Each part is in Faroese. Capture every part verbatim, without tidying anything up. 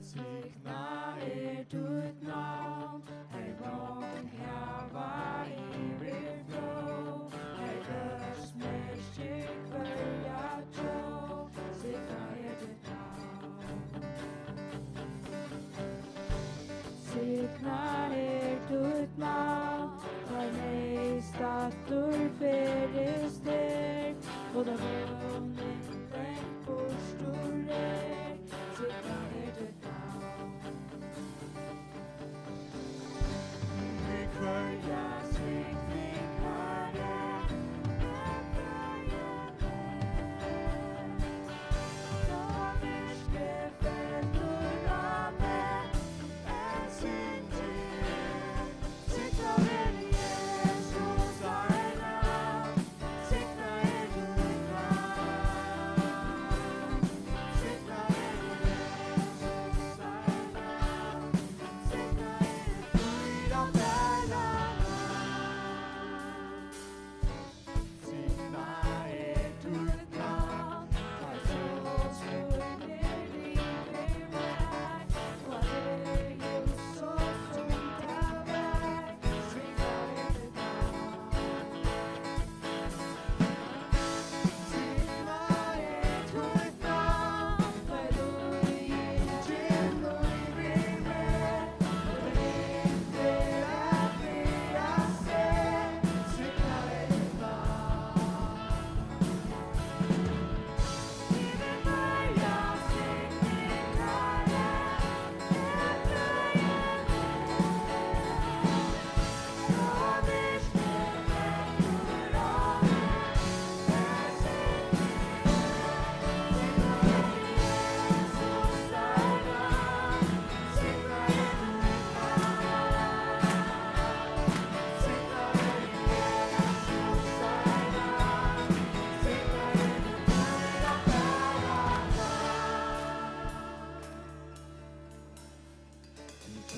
Signað er títt navn, har gongd hava yvirflóð, har góðs merkir hvørja tjóð. Signað er títt navn. Signað er títt navn, tá neyðstaddur ferðist her, og tá vónin langt burtur er. Signað er títt navn. Í hvørja signing, Harri,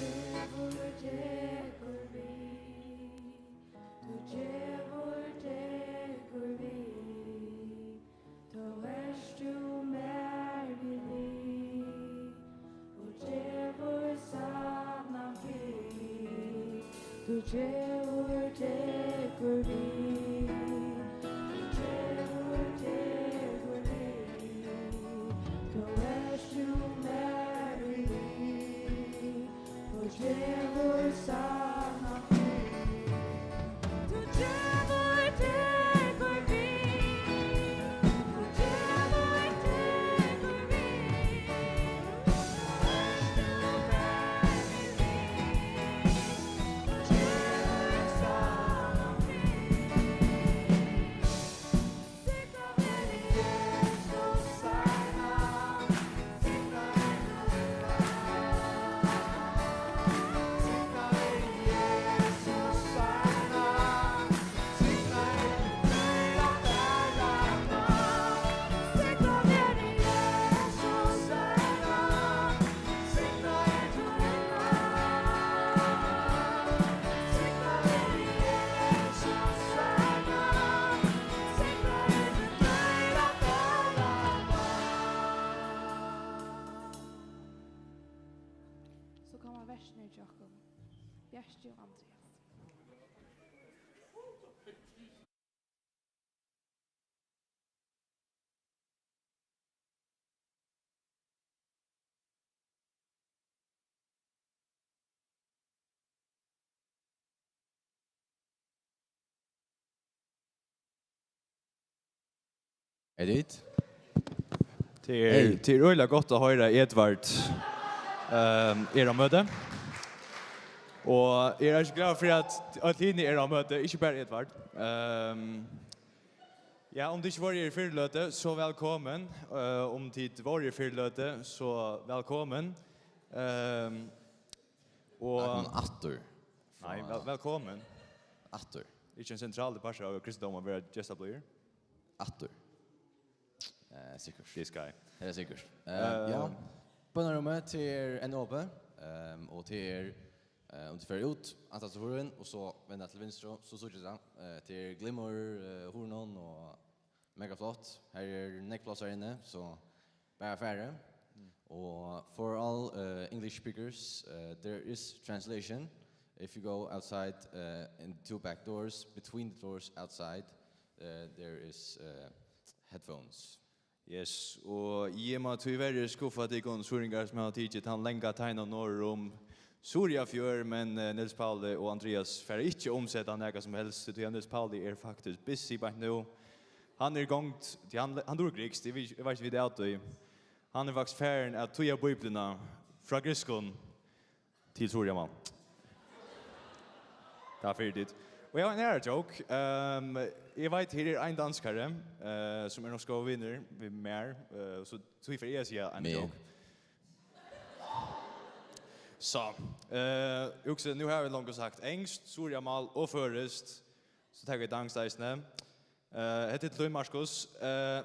Tú gevur, tekur við, tú gevur, tekur við, tó ert tú mær við lið, og gevur sannan frið. Tú gevur, tekur við, tú gevur, tekur við, tó ert tú mær við lið, og gevur sannan frið. Tú gevur, tekur við, tú gevur, tekur við, tú ert tú mær við lið, og gevur sannan frið. So koma vertirnir hjá okkum, Bjarki og Andrias. Edit. Tað er, hey, tað er øgiliga gott at hoyra Edvard, ehm, er á møti. Og eg eri ikki glaður fyri, at øll hini eru á møti, ikki bara Edvard. Ehm, Ja, um tit ikki vóru her í fyrru løtu, so vælkomin. Eh, um tit vóru her í fyrru løtu, so vælkomin. Ehm, og vælkomin aftur. Nei, vel-, vælkomin. Aftur. Ikki ein sentralur partur av kristindómi at vera gestablíður. Aftur. Eh, sikkurt. This guy. Tað er sikkurt. Eh, eh, ja. Bønarúmið, tað er enn opið, ehm, og tað er Eh, um tú fer út, aftast til hurðin, og so venda til vinstru, so síggjast tað. Eh, tað er glimmur, eh, hurðin og mega flott. Her er nógv pláss her inni, so bara farið. Mm. Og for all uh, English speakers, uh, there is translation. If you go outside uh, in two back doors, between the doors outside, uh, there is uh, headphones. Yes, og eg má tíverri skuffa tykkum suðuroyingar, sum hava tikið tann langa teinan norður um Suðuroyarfjørð, men eh, Niels Pauli og Andreas fara ikki at umseta nakað sum helst, tí at Niels Pauli er faktiskt busy beint nú. Hann er í gongd, tí hann, hann dugir grikskt, eg veit, eg veit ikki, vit av tí. Hann er faktiskt farin at týða Bíbliuna frá grikskum til suðuroyarmál. Takk fyri tit. Og eg havi ein aðra joke. Um, eg veit, her er ein danskari, uh, sum er nokk so góður vinur við mær, uh, so tí fari eg at siga ein joke. So, uh, hugsi, nú hava vit longu sagt enskt, suðuroyarmál og føroyskt. So taka vit danskt eisini. Uh, hetta er til tín, Markus. Uh,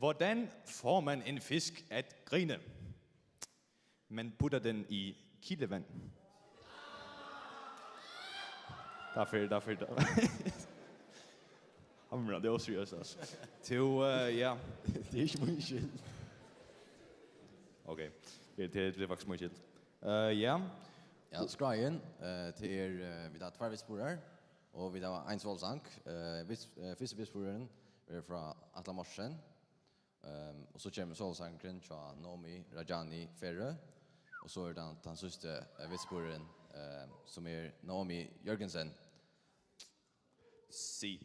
hvordan får man en fisk at grine? Man putter den i kildevand. Takk fyri, takk fyri, takk fyri. Hamrandi óseriøst, altso. Tú, eh, ja. Tað er ikki mín skyld. Ok, tað er, tað er faktiskt mín skyld. Eh, ja. Ja, skráin, eh, tað er, eh, vit hava tveir vitsburðar, og vit hava ein sálsang. Eh, vits, eh, fyrsti vitsburðurin verður frá Atla Morsen. Ehm, og so kemur solosangurin hjá Naomi Rajani Ferø, og so er tann, tann síðsti, eh, vitsburðurin, ehm, sum er Naomi Jørgensen. Sí.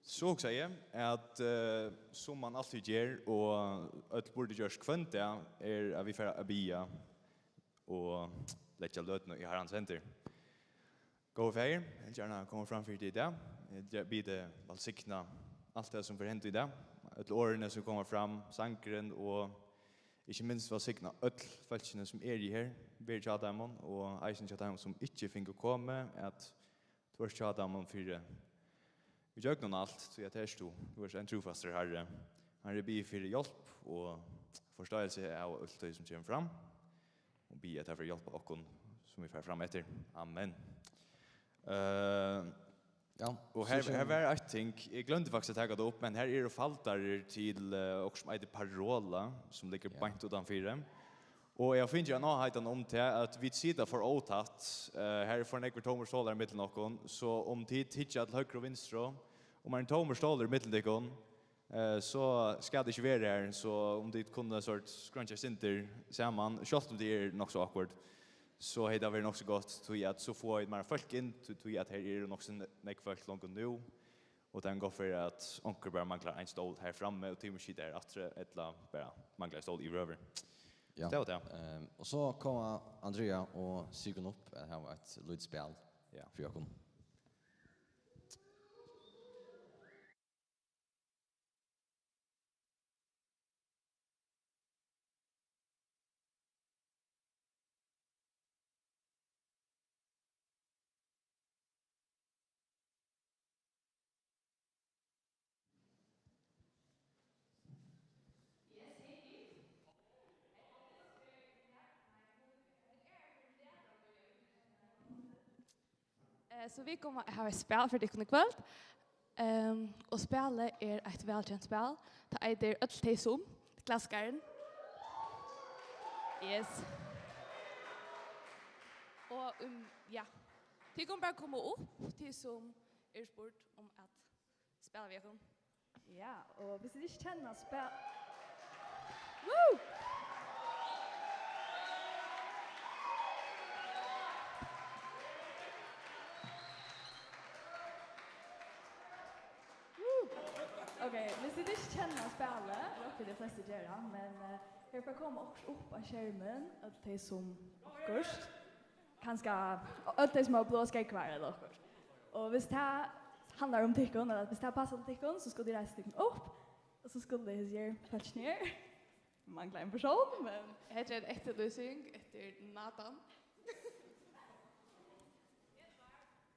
So hugsaði eg at, eh, sum man altíð ger, og øll burdu gjørt hvønn dag, er at vit fara at biðja og leggja løtuna í Harrans hendur. Góði Faðir, eg vil gjarna koma fram fyri teg í dag. Eg biði teg vælsigna alt tað, sum fer henda í dag. Øll orðini, sum koma fram, sangurin og ikki minst vælsigna øll fólkini, sum eru her. Ver hjá teimum og eisini hjá teimum, sum ikki fingu komið, at tú ert hjá teimum fyri ígjøgnum alt, tí at her ert tú. Tú ert ein trúfastur Harri. Harri, eg biði fyri hjálp og forståelse av alt tað, sum kemur fram. Og biði at tað fer hjálpa okkum, sum vit fara fram eftir. Amen. Eh, Ja, og her, so her var eitt ting, eg gloymdi faktiskt at taka tað upp, men her eru faldarar til, eh, okkurt sum eitur Parola, sum liggur Ja. beint uttanfyri. Og eg havi fingið ein áheitan um tað, at vit sita for ótætt. Eh, her er for nógvir tómir stólar millum okkum, so um tit hyggja til høgru og vinstru, um er ein tómur stólur millum tykkum, eh, so skal tað ikki vera her, so um tit kunnu sort scruncha sindur saman, sjálvt um tað er nokk so awkward, so hevði tað verið nokk so gott, tí at so fáa vit meira fólk inn, tí, tí at her eru nokk so ne-, nógv fólk longu nú, og tað er ein gott fyri, at onkur bara manglar ein stól her frammi, og tí má sita her aftur, ella bara manglar ein stól yvirhøvur. Ja. Tað var tað. Ehm, og so koma Andrea og Sigrun upp at hava eitt lítið spæl Ja. fyri okkum. Eh, so vit koma at hava eitt spæl fyri tykkum í kvøld. Ehm, og spælið er eitt vælkent spæl. Tað eitur Øll tey sum. Klassikarin. Yes. Og, um, ja. Tit kunnu bara koma upp, tit sum eru spurd um at spæla við okkum. Ja, og hvis I ikke kjenner spæ-, Woo! Woo! Ok, hvis I ikke kjenner spillet, eg veit de fleste gjør det, men eh, her får komme opp, opp av skjermen, alle de som okkurt. Kanskje, og øll de som har blå skjeggvar eller okkurt. Og hvis det handler om tykkum, eller hvis det passer til tykkum, så skal de reise tykkum opp, og så skal de gjøre fetch ned. Mangler en person, men Hetta er ein eftirlýsing eftir Nathan.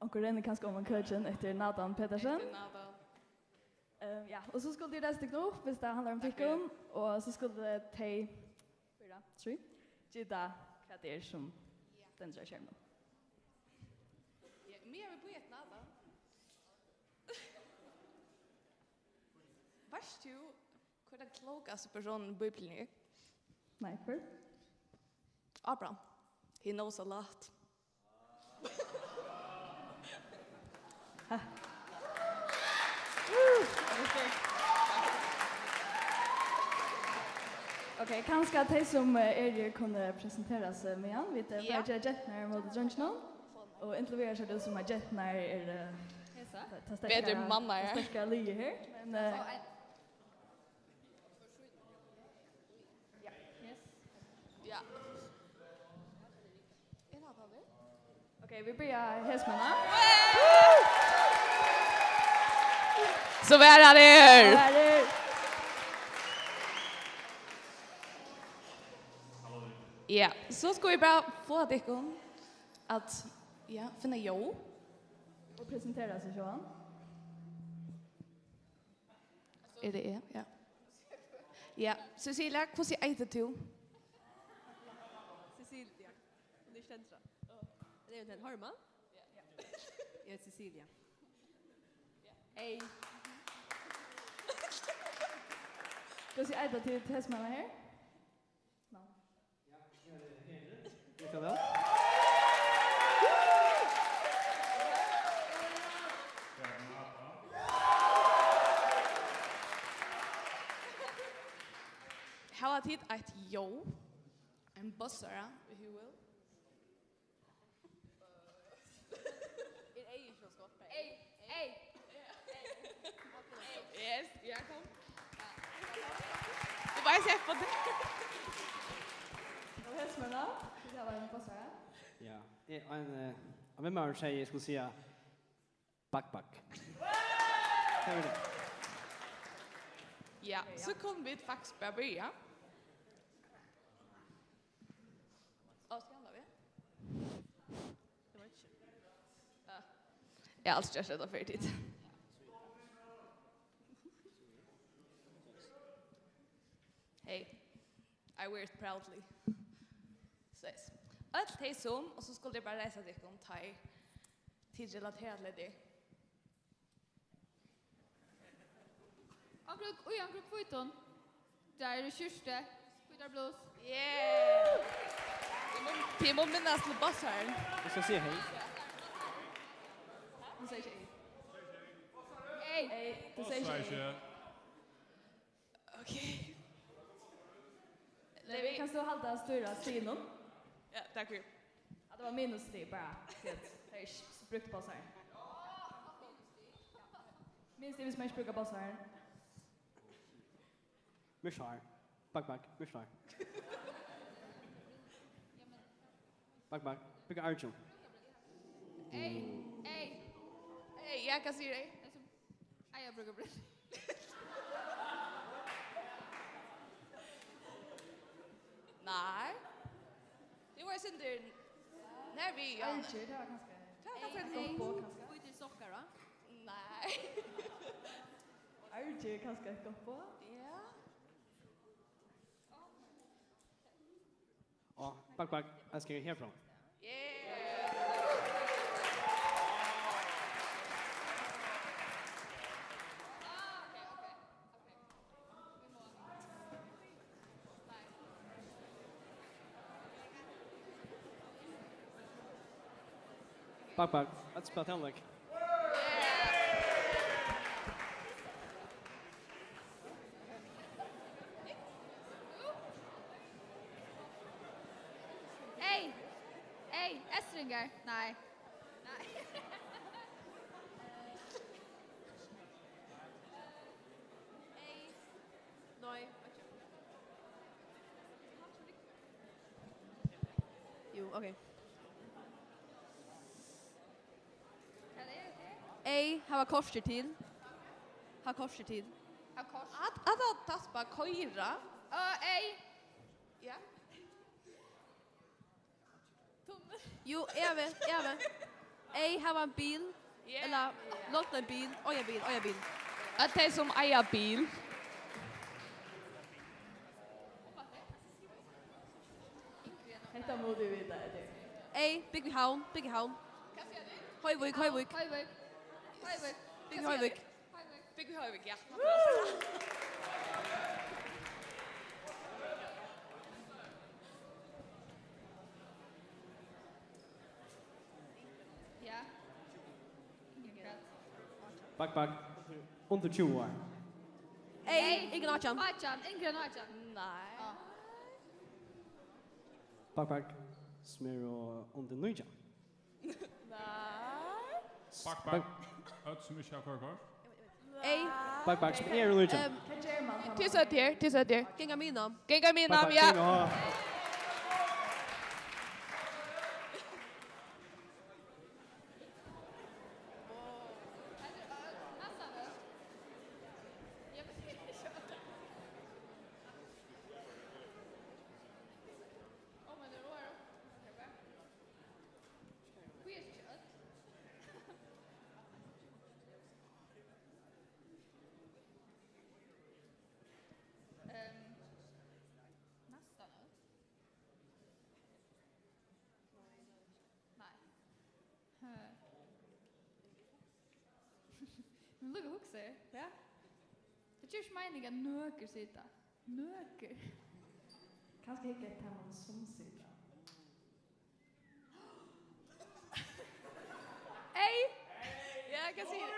Onkur rennur kanska oman køkin eftir Nathan Petersen. Eftir Nathan. Eh, ja, og so skuldu tit reisa tykkum upp, hvis tað handlar um Takk fyri. Tykkum, og so skuldu tey fýra, trý, gita hvat tað er sum Ja. stendur á skerminum. Ja, Mia, vit bíða eftir Nathan. Veitst tú, hvør tann klókasti persónurin í Bíbliuni er? Nei, hvør? Abraham. He knows a lot. Ok, kanska tey sum, eh, eru her kunnu presentera seg meðan vit, eh, fara at gera genturnar móti dreingjunum. Og inntil víðari sær tað út sum at genturnar eru, eh, tað, tað sterkara, tað sterkara liðið her. Men, eh, Ja. Er tað pabbi? Ok, vit byrja hesum her. So var hann her. So var hann her. Ja, so skulu vit bara fáa tykkum at, ja, finna ljóð. Og presentera seg sjálvan. Er tað eg? Ja. Ja, Cecilia, hvussu eitur tú? Cecilia. Hon er ikki tendra. Er tað ein horma? Ja. Eg eiti Cecilia. Hey. Hvussu eitur tú, tað sum er her? Navn. Mikkel, ja. Hava tit eitt ljóð? Ein bossara, if you will. Er Ey ikki so skott? Ey, Ey. Yes, ja, kom. Tú veitst, eg fór til. Og her sum er navn, vit hava ein bossara. Ja, eg, ein, eh, ein vinmaður segði, eg skuldi siga, "Bakk, bakk." Tað var tað. Ja, so kunnu vit faktiskt bara byrja. Á, skal hann við? Eg veit ikki. Ja. Eg havi altso gjørt hetta fyri tit. Hey, I wear it proudly. So yes. Øll tey sum, og so skulu tit bara reisa tykkum, tá ið tit relatera til hetta. Onkra, í onkrum hvítum. Tað er skjúrtu, hvítar blus. Yeah! Tit mugu, tit mugu minnast til bassaran. Eg skal siga hey. Hon segði ikki hey. Hey! Hey, tú segði ikki hey. Ok. Levi, kanst tú halda at stýra stiginum? Ja, takk fyri. Ja, tað var minusstig bara, tí at tað er ikki brúkt bassaran. Minst, hvis man ikki brúkar bassaran. Myrkt hár. Bakk, bakk, myrkt hár. Bakk, bakk. Brúka argjum. Ey, ey. Ey, ja, hvat sigur ey? Ey, eg brúki brillur. Nei. Tú var sindur nær við, ja. Argjur, tað var kanska, tað var kanska eitt gott boð, kanska. Hvítir sokkar, va? Nei. Argjur er kanska eitt gott boð. Ja. Á, bakk, bakk, eg skal herfrá. Yeah. Bakk, bakk, eg spæli tónleik. Ey! Ey, S-ringar. Nei. Nei. Ey. Nei. Jú, ok. Ey, hava korter til. Hava korter til. Hava korter. At, at, at taspa, koyra. Á, ey. Ja. Jú, eg vil, eg vil. Ey, hava ein bil. Ja. Ella låna ein bil, eiga bil, eiga bil. At tey sum eiga bil. Hetta mugu tit vita, hetta er. Ey, búgva í Havn, búgva í Havn. Hoyvík, Hoyvík. Hoyvík. Hoyvík. Búgva í Hoyvík. Búgva í Hoyvík, ja. Akkurát. Bakk, bakk. Undir tjúgu ár. Ey, yngri enn átjan. Átjan, yngri enn átjan. Nei. Bakk, bakk. Sum eru undir nítjan. Nei. Bakk, bakk. Øll sum ikki hava koyrikort. Ey. Bakk, bakk, sum eru nítjan. Ehm, Hvat ger man, tá man Tysat her, tysat her. Ganga miðnám. Ganga miðnám, Bakk, bakk, ja. Ganga. Ehm, næstan øll. Nei. Hø. Men lukka, hugsa her. Ja. Tað ger ikki meining at nøkur sita. Nøkur. Kanska hygga eftir teimum sum sita. Ey! Ja, hvat sigur tú?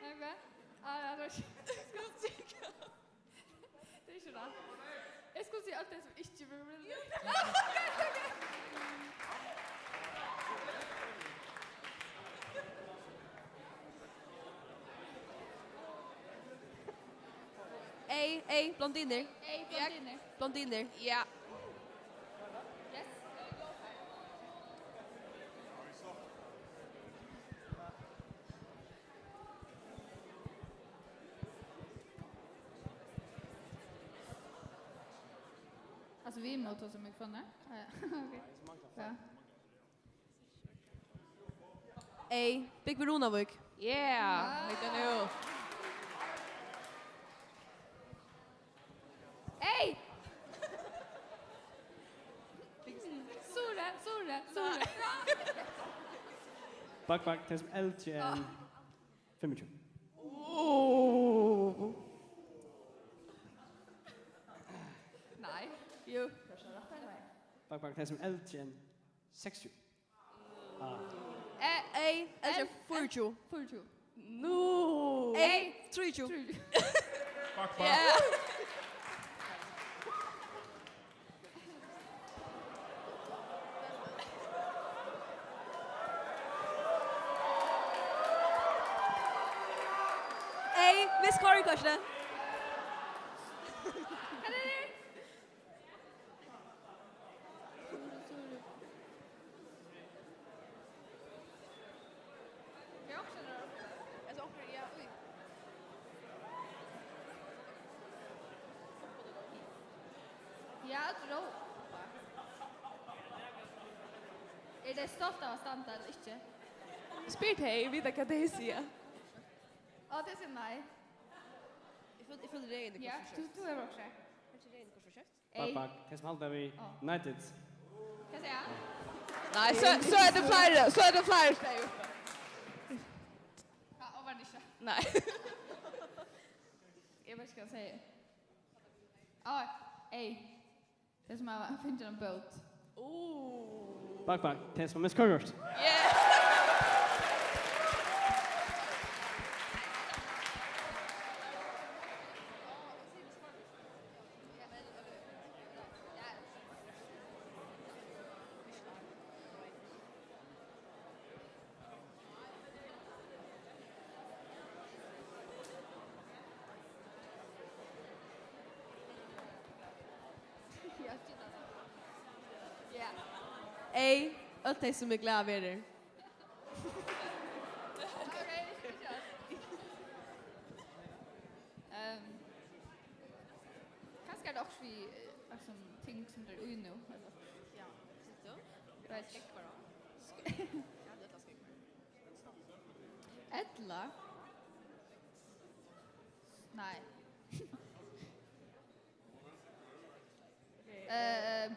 Nei, hvat? Ah, ja, tað var ikki. Skal du trykkja? Tað er ikki rætt. Eg skuldi siga alt tað sum ikki verður. Ey, ey, blondinur. Ey, blondinur. Blondinur. Ja. Yes. Altso, vit mugu tosa í mikrofonina. Ah, ja. Ok. Ja. Ey, búgvur í Runavík. Yeah, hygg nú. Ey! Sura, Sura, Sura. Bakk, bakk, tey sum eru eldri enn fimmogtjúgu. Oh. Nei. Jú. Bakk, bakk, tey sum eru eldri enn seksogtjúgu. Ah. Eh, ey, ey, fýraogtjúgu. Fýraogtjúgu. Nú. Ey, trýogtjúgu. Trýogtjúgu. Bakk, bakk. Yeah. Ey, mist koyrikortið. Hvat er tað? Ja, øll rópa. Eru tey stolt av at standa ella ikki? Spyr tey, vita hvat tey siga. Á, tey siga nei. Eg føl-, eg føli regin er Ja, tú, tú hevur okkurt. Ey. Bakk, bakk. Tey sum halda við Á. United. Hvat sigur hann? Nei, so, so er tað fleiri, so er tað fleiri støð uppi. Ja, og var tað ikki? Nei. Eg veit ikki hvat hann sigur. Á, ey. Tey sum hava fingið eina bót. Bakk, bakk. Tey sum hava mist koyrikortið. Yeah. Ey, øll tey sum eru glað verður. Ehm, kanska er tað okkurt við, eh, altso, ting sum tey eru í nú, ella okkurt. Ja, skógvar. Veit ikki. Skógvar. Ja, tað er skógvar. Ella? Nei. Eh,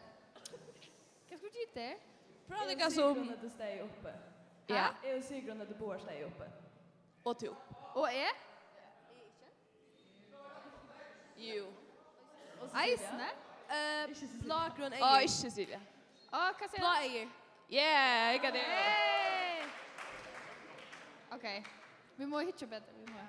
hvat skulu vit gera? Prøva Eg eri líka sum sigur, at tú staðið uppi. Ja. Eg eri sigur, at tú báðar staðið uppi. Og tú. Og eg? Jú. Og Cecilia? Eisini? Eh, Ikki Cecilia. Blágrøn Á, eygu. Ikki Cecilia. Á, hvat sigur Blá tú? Eygu. Yeah, eg gati. Hey! Ok. Vit mugu hyggja betur, vit mugu.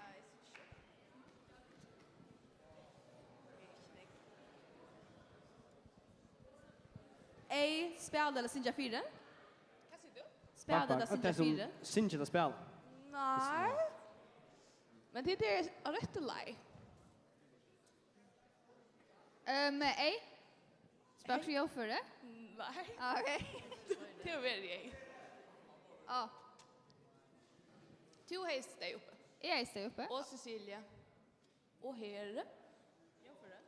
Ey, spæla ella syngja fyri? Hvat sigur tú? Spæla ella syngja fyri? Syngja ella spæla? Nei. Men tit eru á røttu leið. Ehm, ey? Spæla fyri Jógvøru? Nei. Ah, ok. Tað hevur verið ey. Ah. Tú hevði staðið uppi. Eg hevði staðið uppi. Og Cecilia. Og Hera.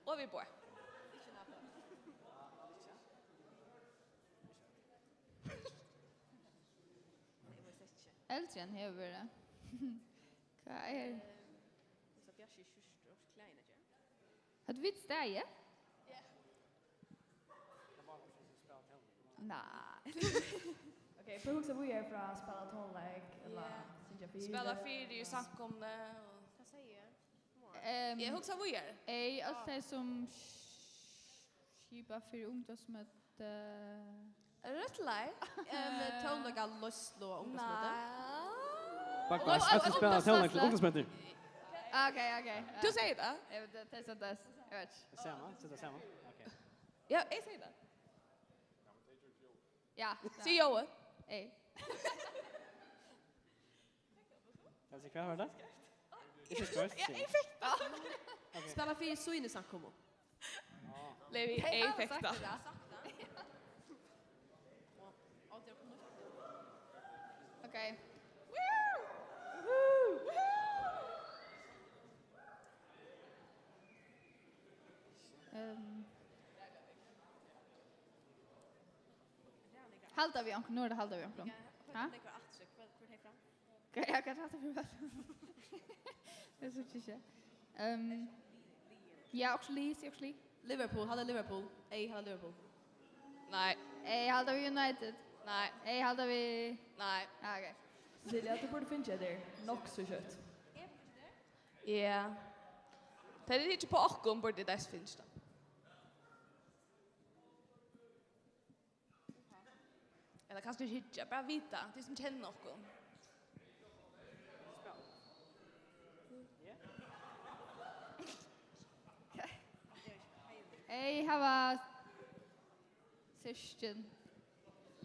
Og vit báðar. Eldri enn hevur verið. Hvat er? Høvdu vit staðið? Nei. Ok, prøv at hugsa víðari frá at spæla tónleik, ella syngja fyri. Spæla fyri í samkomuni og... Hvat segði eg? Ehm, eg hugsa víðari. Ey, øll tey sum sk-, skipa fyri ungdómsmøti. Røttlei. Ehm, tónleikaleiðsla og ungdómsmøti. Nei. Bak, bak, øll sum spæla tónleik til ungdómsmøti. Ok, ok. Tú segði tað. Eg veit, tað er so tað. Eg veit. Sama, so tað sama. Ok. Ja, eg segði tað. Ja. Sig Jói. Ey. Hvat var tað? Ikki spurt, ja, eg fekk tað. Ok. Spæla fyri síni samkomu. Levi, eg fekk tað. Ok. Ehm. Halda vit onkrum? Nú er tað halda vit onkrum. Ha? Hvat, hvat er tað fyri vøll? Eg síggi ikki. Ehm, ja, okkurt lið, sig okkurt lið. Liverpool, halda Liverpool. Ey, halda Liverpool. Nei. Ey, halda við United. Nei. Ey, halda við... Nei. Ja, ok. Cecilia, tú burdi fingið tær nokk so skjótt. Ja. Tað er ikki på okkum, burdi tað fingið tað. Ella kanska ikki hyggja, bara vita, tey sum kenna okkum. Ey, hava systkin.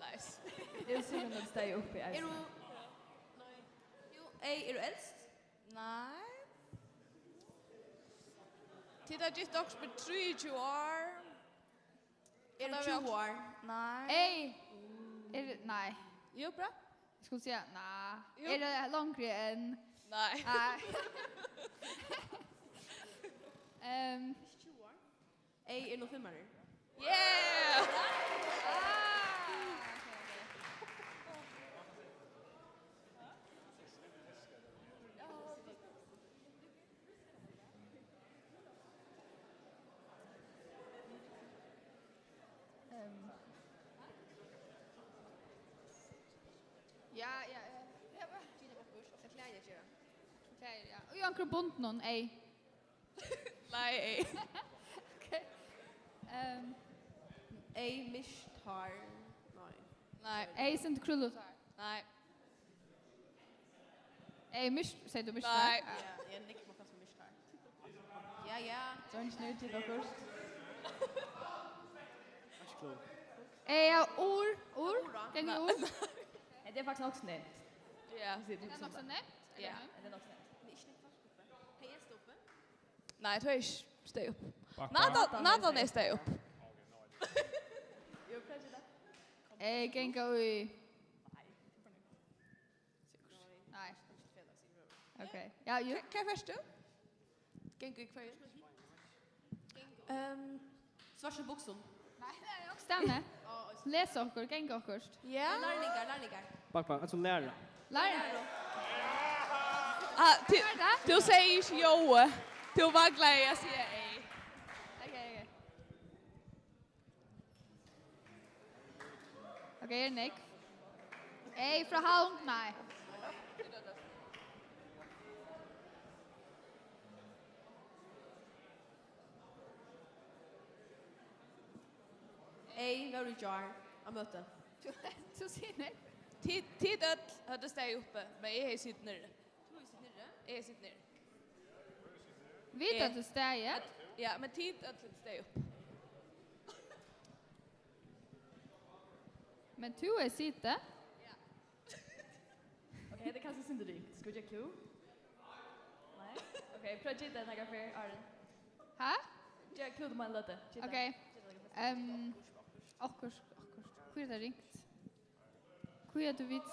Nice. Eg sigi, men tey uppi, ey. Eru... Jú, ey, eru elst? Nei. Tit hava gift okkurt í trýogtjúgu ár. Eru tjúgu ár? Nei. Ey! Er, nei. Jú, bra. Eg skuldi siga, nei. Jú. Er tað longri enn... Nei. Nei. Ehm. Ey, er nú fimmarir. Yeah! Ah, ok, ok. Ehm. Ja, ja, ja. Ja, hvat? Tað klæðir at gera. Klæðir, ja. Og Jan Krump bundnum, ey. Nei, ey. Ok. Ehm. Ey, myrkt hár. Nei. Nei. Ey, sindur krúllut hár. Nei. Ey, myrkt, segði tú myrkt hár? Nei. Ja, eg nikki mot kanska myrkt hár. Ja, ja. Dreingirnir, tit okkurt? Ikki klár. Ey, ja, ur, ur. Ura. Ganga ur. Hetta er faktiskt nokk so nemt. Ja. Er tað nokk so nemt? Ja. Hetta er nokk so nemt. Men ikki nógv fólk uppi. Hey, eg stoppi. Nei, eg trúgvi ikki, stay upp. Bak, bak. Nathan, Nathan er stay up. Ey, ganga í... Nei. Ok. Ja, jú. Hva, hvat fert tú? Ganga í hvørjum? Ehm, svørtum buksum. Nei, nei, okkurt annað. Lesa okkurt, ganga okkurt. Ja. Lærlingar, lærlingar. Bak, bak, altso læra. Læra. Ah, tú, tú segði ikki Jói. Tú manglaði at siga ey. Ok, ok. Ok, er nógv. Ey, frá Havn, nei. Ey, vóru í gjár á møti. Tú, tú sigur nógv. Tit, tit øll høvdu staðið uppi, men eg hevði sitið niðri. Tú hevði sitið niðri. Eg siti niðri. Vit øll staðið. Ja, men tit øll staðið upp. Men tú er sitið. Ok, hetta er kanska eitt sindur ringt. Skal vit gera klúð? Nei? Ok, prøv at gita nakað fyri, Arin. Ha? Ger klúð um eina løtu. Gita. Ok. Gita nakað fyri. Ehm, okkurt, okkurt. Hví er tað ringt? Hví er tað vit?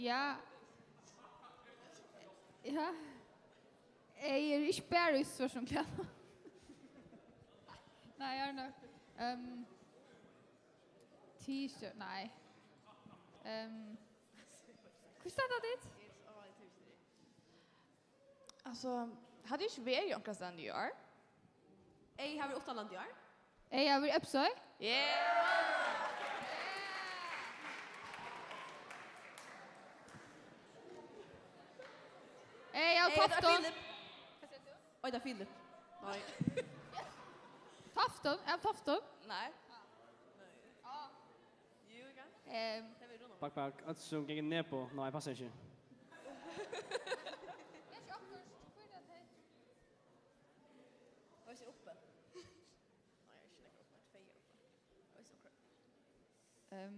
Ja. Ja. Eg eri ikki bara í svørtum klæðum. Nei, eg eri nokk. Ehm, T-shirt, nei. Ehm, hví standa tit? Altso, hava tit ikki verið onkrastaðni í ár? Eg havi verið uttanlandi í ár. Eg havi verið í Epsoy. Yeah! Eg havi Ey, hetta er Toftum. Filip. Oi, tað er Filip. Nei. Toftum? Eg havi Toftum. Nei. Jú, eg kann. Ehm. Tað er Rúna. Bakk, bakk. Øll sum ganga í Nebo. Nei, passar ikki. Eg eri ikki uppi. Nei, eg eri ikki nógv uppi. Tvey eri uppi. Eg eri ikki uppi. Ehm.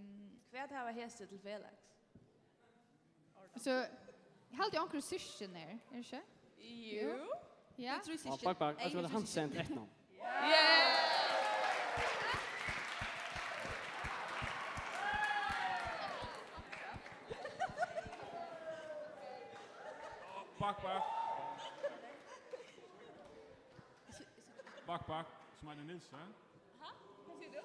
Hvat hava hesi til felags? So, eg haldi, onkur systkin er, er ikki? Jú. Jú. Ja. Eg trúgvi Og systkin. Bakk, bakk. Eg Eg trúgvi trúgvi Hansen systkin. Eitt navn. Yeah! Bakk, bakk. Bakk, bakk, sum eitur Nielsen. Ha? Hvat sigur tú?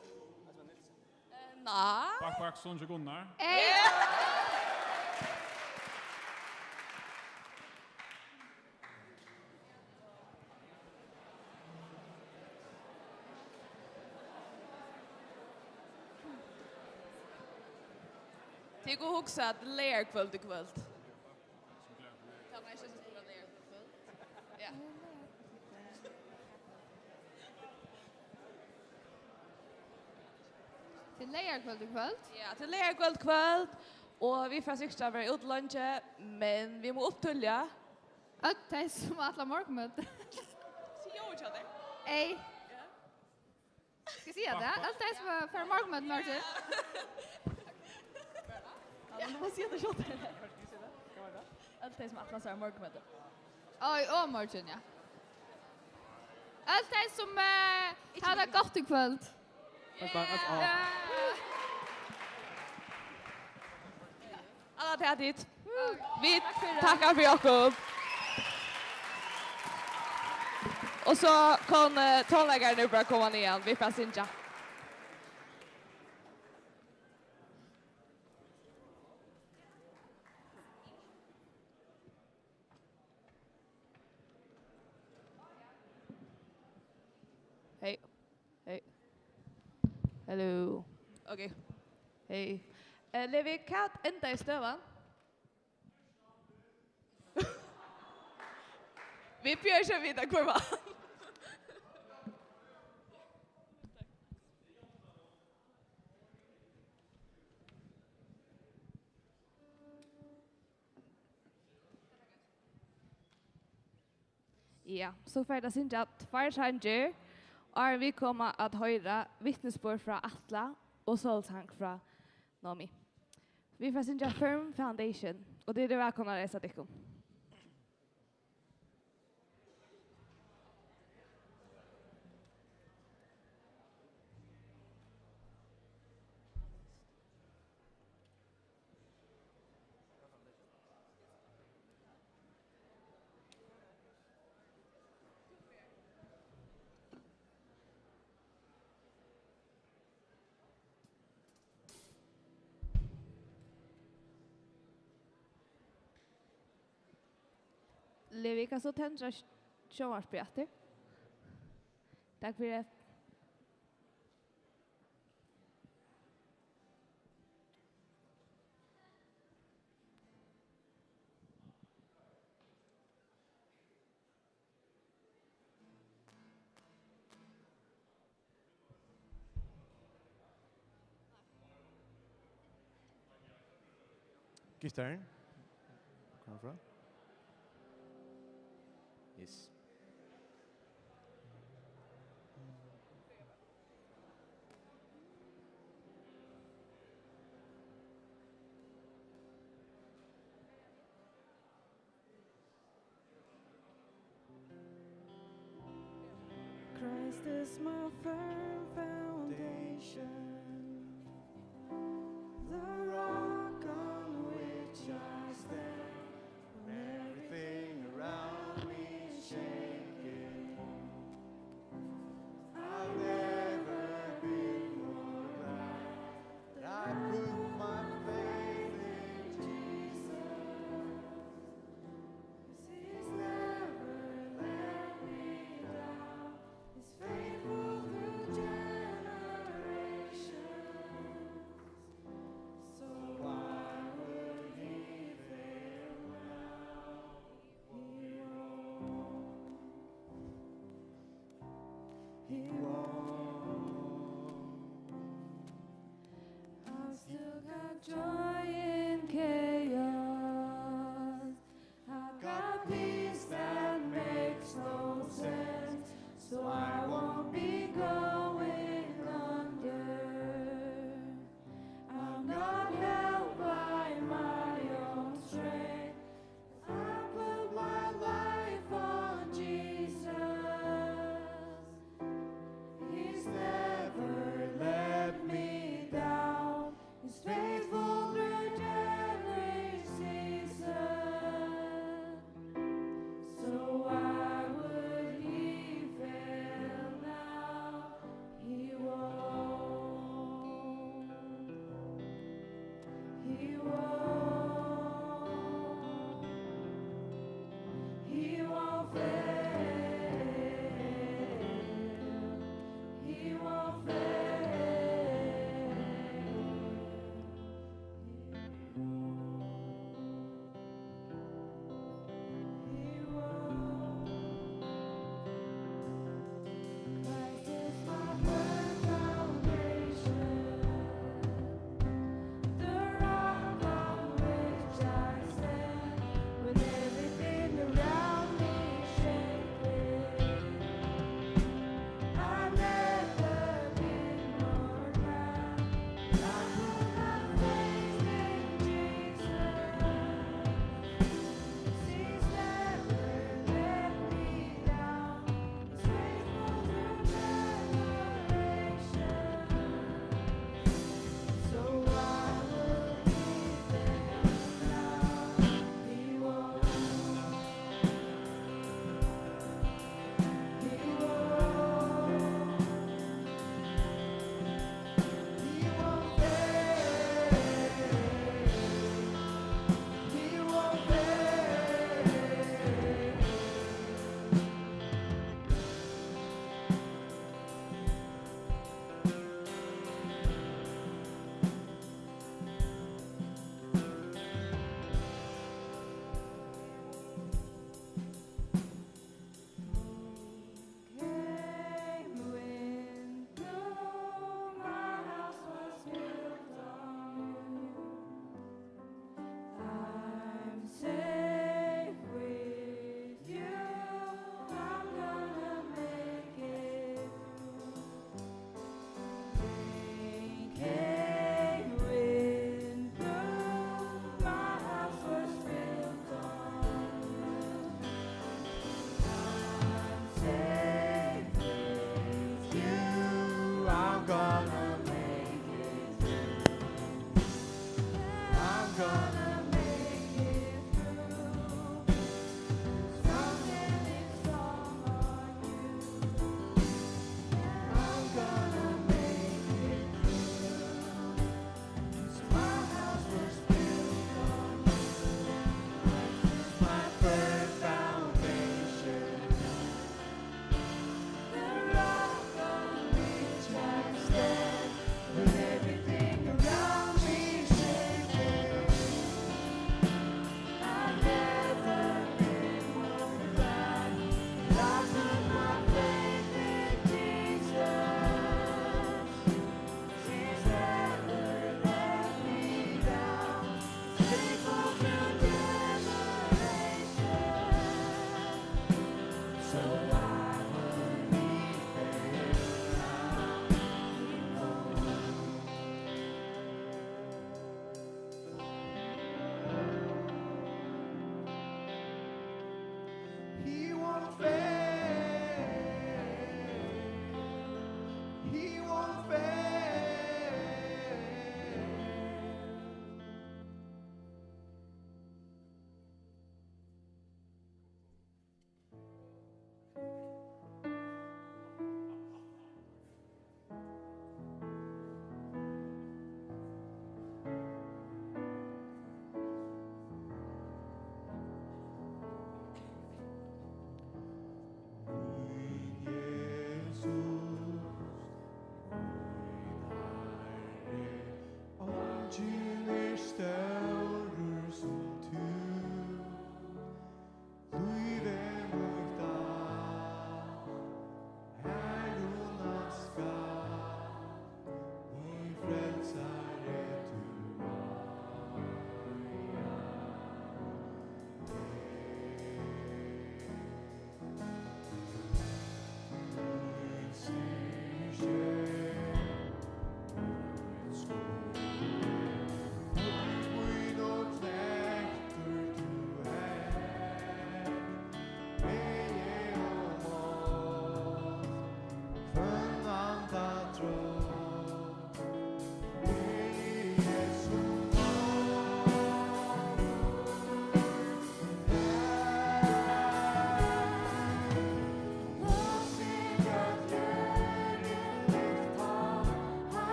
Eh, nei. Bakk, bakk, sonur Gunnar. Hey! Tit kunnu hugsa at leygarkvøld í kvøld. Tað var ikki so spennandi. Ja. Til leygarkvøld í kvøld? Ja, til leygarkvøld í kvøld. Og vit fara sikkurt at vera úti leingi, men vit mugu upp tíðliga. Øll tey sum ætla morgunmøti. Sig jú hjá tær. Ey. Ja. Skal eg siga tað? Øll tey sum fara morgunmøti í morgin. Ja, men tú mást siga tað skjótt. Øll tey sum ætla sær morgunmøti. Oj, og morgin, ja. Øll tey sum, eh, hava tað gott í kvøld. Takk, takk, takk. Ja. Alla, tað er tit. Vit takka fyri okkum. Og so kunnu, eh, tónleikararnir bara koma niðan. Vit fara at syngja. Hey. Hey. Hello. Ok. Hey. Eh, Levi, hvat endaði støðan? Vit bjóða ikki at vita, hvør vann. Ja, so fara vit at syngja tveir sangir, áðrenn vit koma at hoyra vitnisburð frá Atla og sólsang frá Nomi. Vit fara at syngja Firm Foundation, og tit eru vælkomin at reisa tykkum. Levi, kanst tú tendra sj-, sjónvarpið aftur? Takk fyri. Gittarin. Kom frá. Yes. Christ is my firm foundation, the rock on which I stand. When everything around me is shaking, I've never been more glad that I put my faith in Jesus. 'Cause he's never let me down. He's faithful through generations.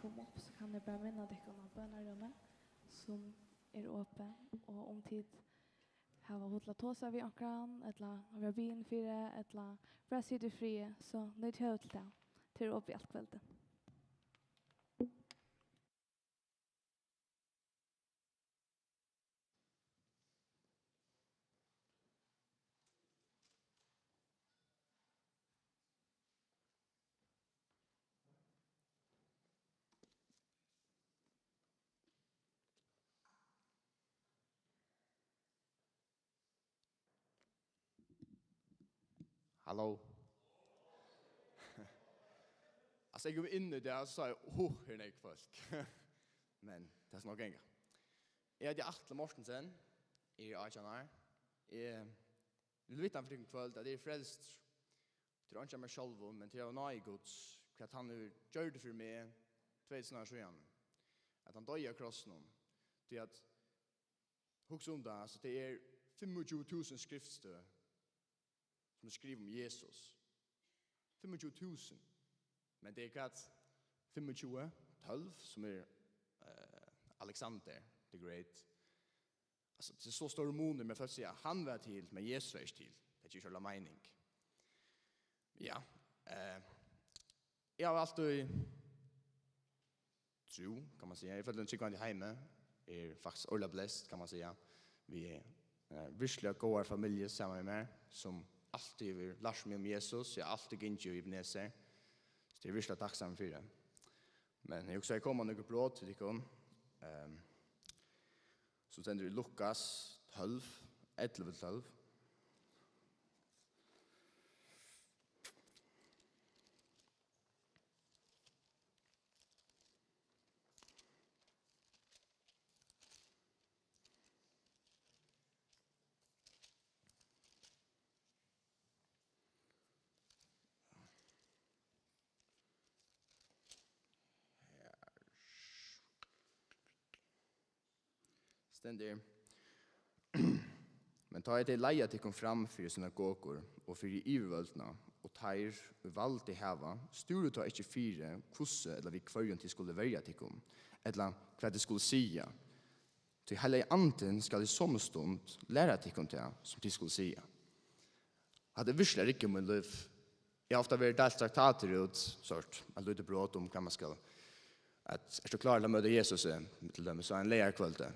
Kom upp, so kann eg bara minna tykkum á bønarúmið, sum er opið, og um tit hava hug til at tosa við onkran, ella vera biðin fyri, ella bara sita í friði, so nýt høvið til tað. Tað er opið alt kvøldið. Halló. Altso, eg kom inn í dag, so sá eg, "Hú, her er nógv fólk." Men tað skal nokk ganga. Eg heiti Atle Mortensen, eg eri átjan ár. Eg vil vitna fyri tykkum í kvøld, at eg eri frelstur. Tað er einki av mær sjálvum, men tað er av náði Guds, hvat hann hevur gjørt fyri meg tvey túsund ár síðan. At hann doyði á krossinum. Tí at, hugsa um tað, altso, tað er fimmogtjúgu túsund skriftstøð, sum er skrivað um Jesus. Fimmogtjúgu túsund. Men tað er hvat? Fimmogtjúgu, tólv, sum er, eh, Alexander the Great. Altso, tað er so stórur munur, men fólk siga, "Hann var til, men Jesus var ikki til." Tað ger ikki ordiliga meining. Ja, eh, eg havi altíð trú, kann man siga. Eg føddur í einum trúgvandi heimi, eri faktiskt ordiliga blessed, kann man siga. Við, eh, virkuliga góðari familju saman við mær, sum altíð hevur lært meg um Jesus. Eg havi altíð gingið í Ebenezer. So tað eri eg virkuliga takksamur fyri. Men eg hugsaði, eg komi við nøkur brot til tykkum. Ehm, so stendur í Lukas tólv, ellivu til tólv. Her stendur: Men tá ið tey leiða tykkum fram fyri synagogur og fyri yvirvøldina, og teir, ið valdið hava, stúrið tá ikki fyri, hvussu ella við hvørjum tit skulu verja tykkum, ella hvat tit skulu siga. Tí Heilagi Andin skal í somu stund læra tykkum tað, sum tit skulu siga. Hatta er virkuliga riggað um mítt lív. Eg havi ofta verið deilt traktatir út, sort, eitt lítið brot um hvat man skal, at, ert tú klár til at møta Jesus, til dømis, á einum leygarkvøldi?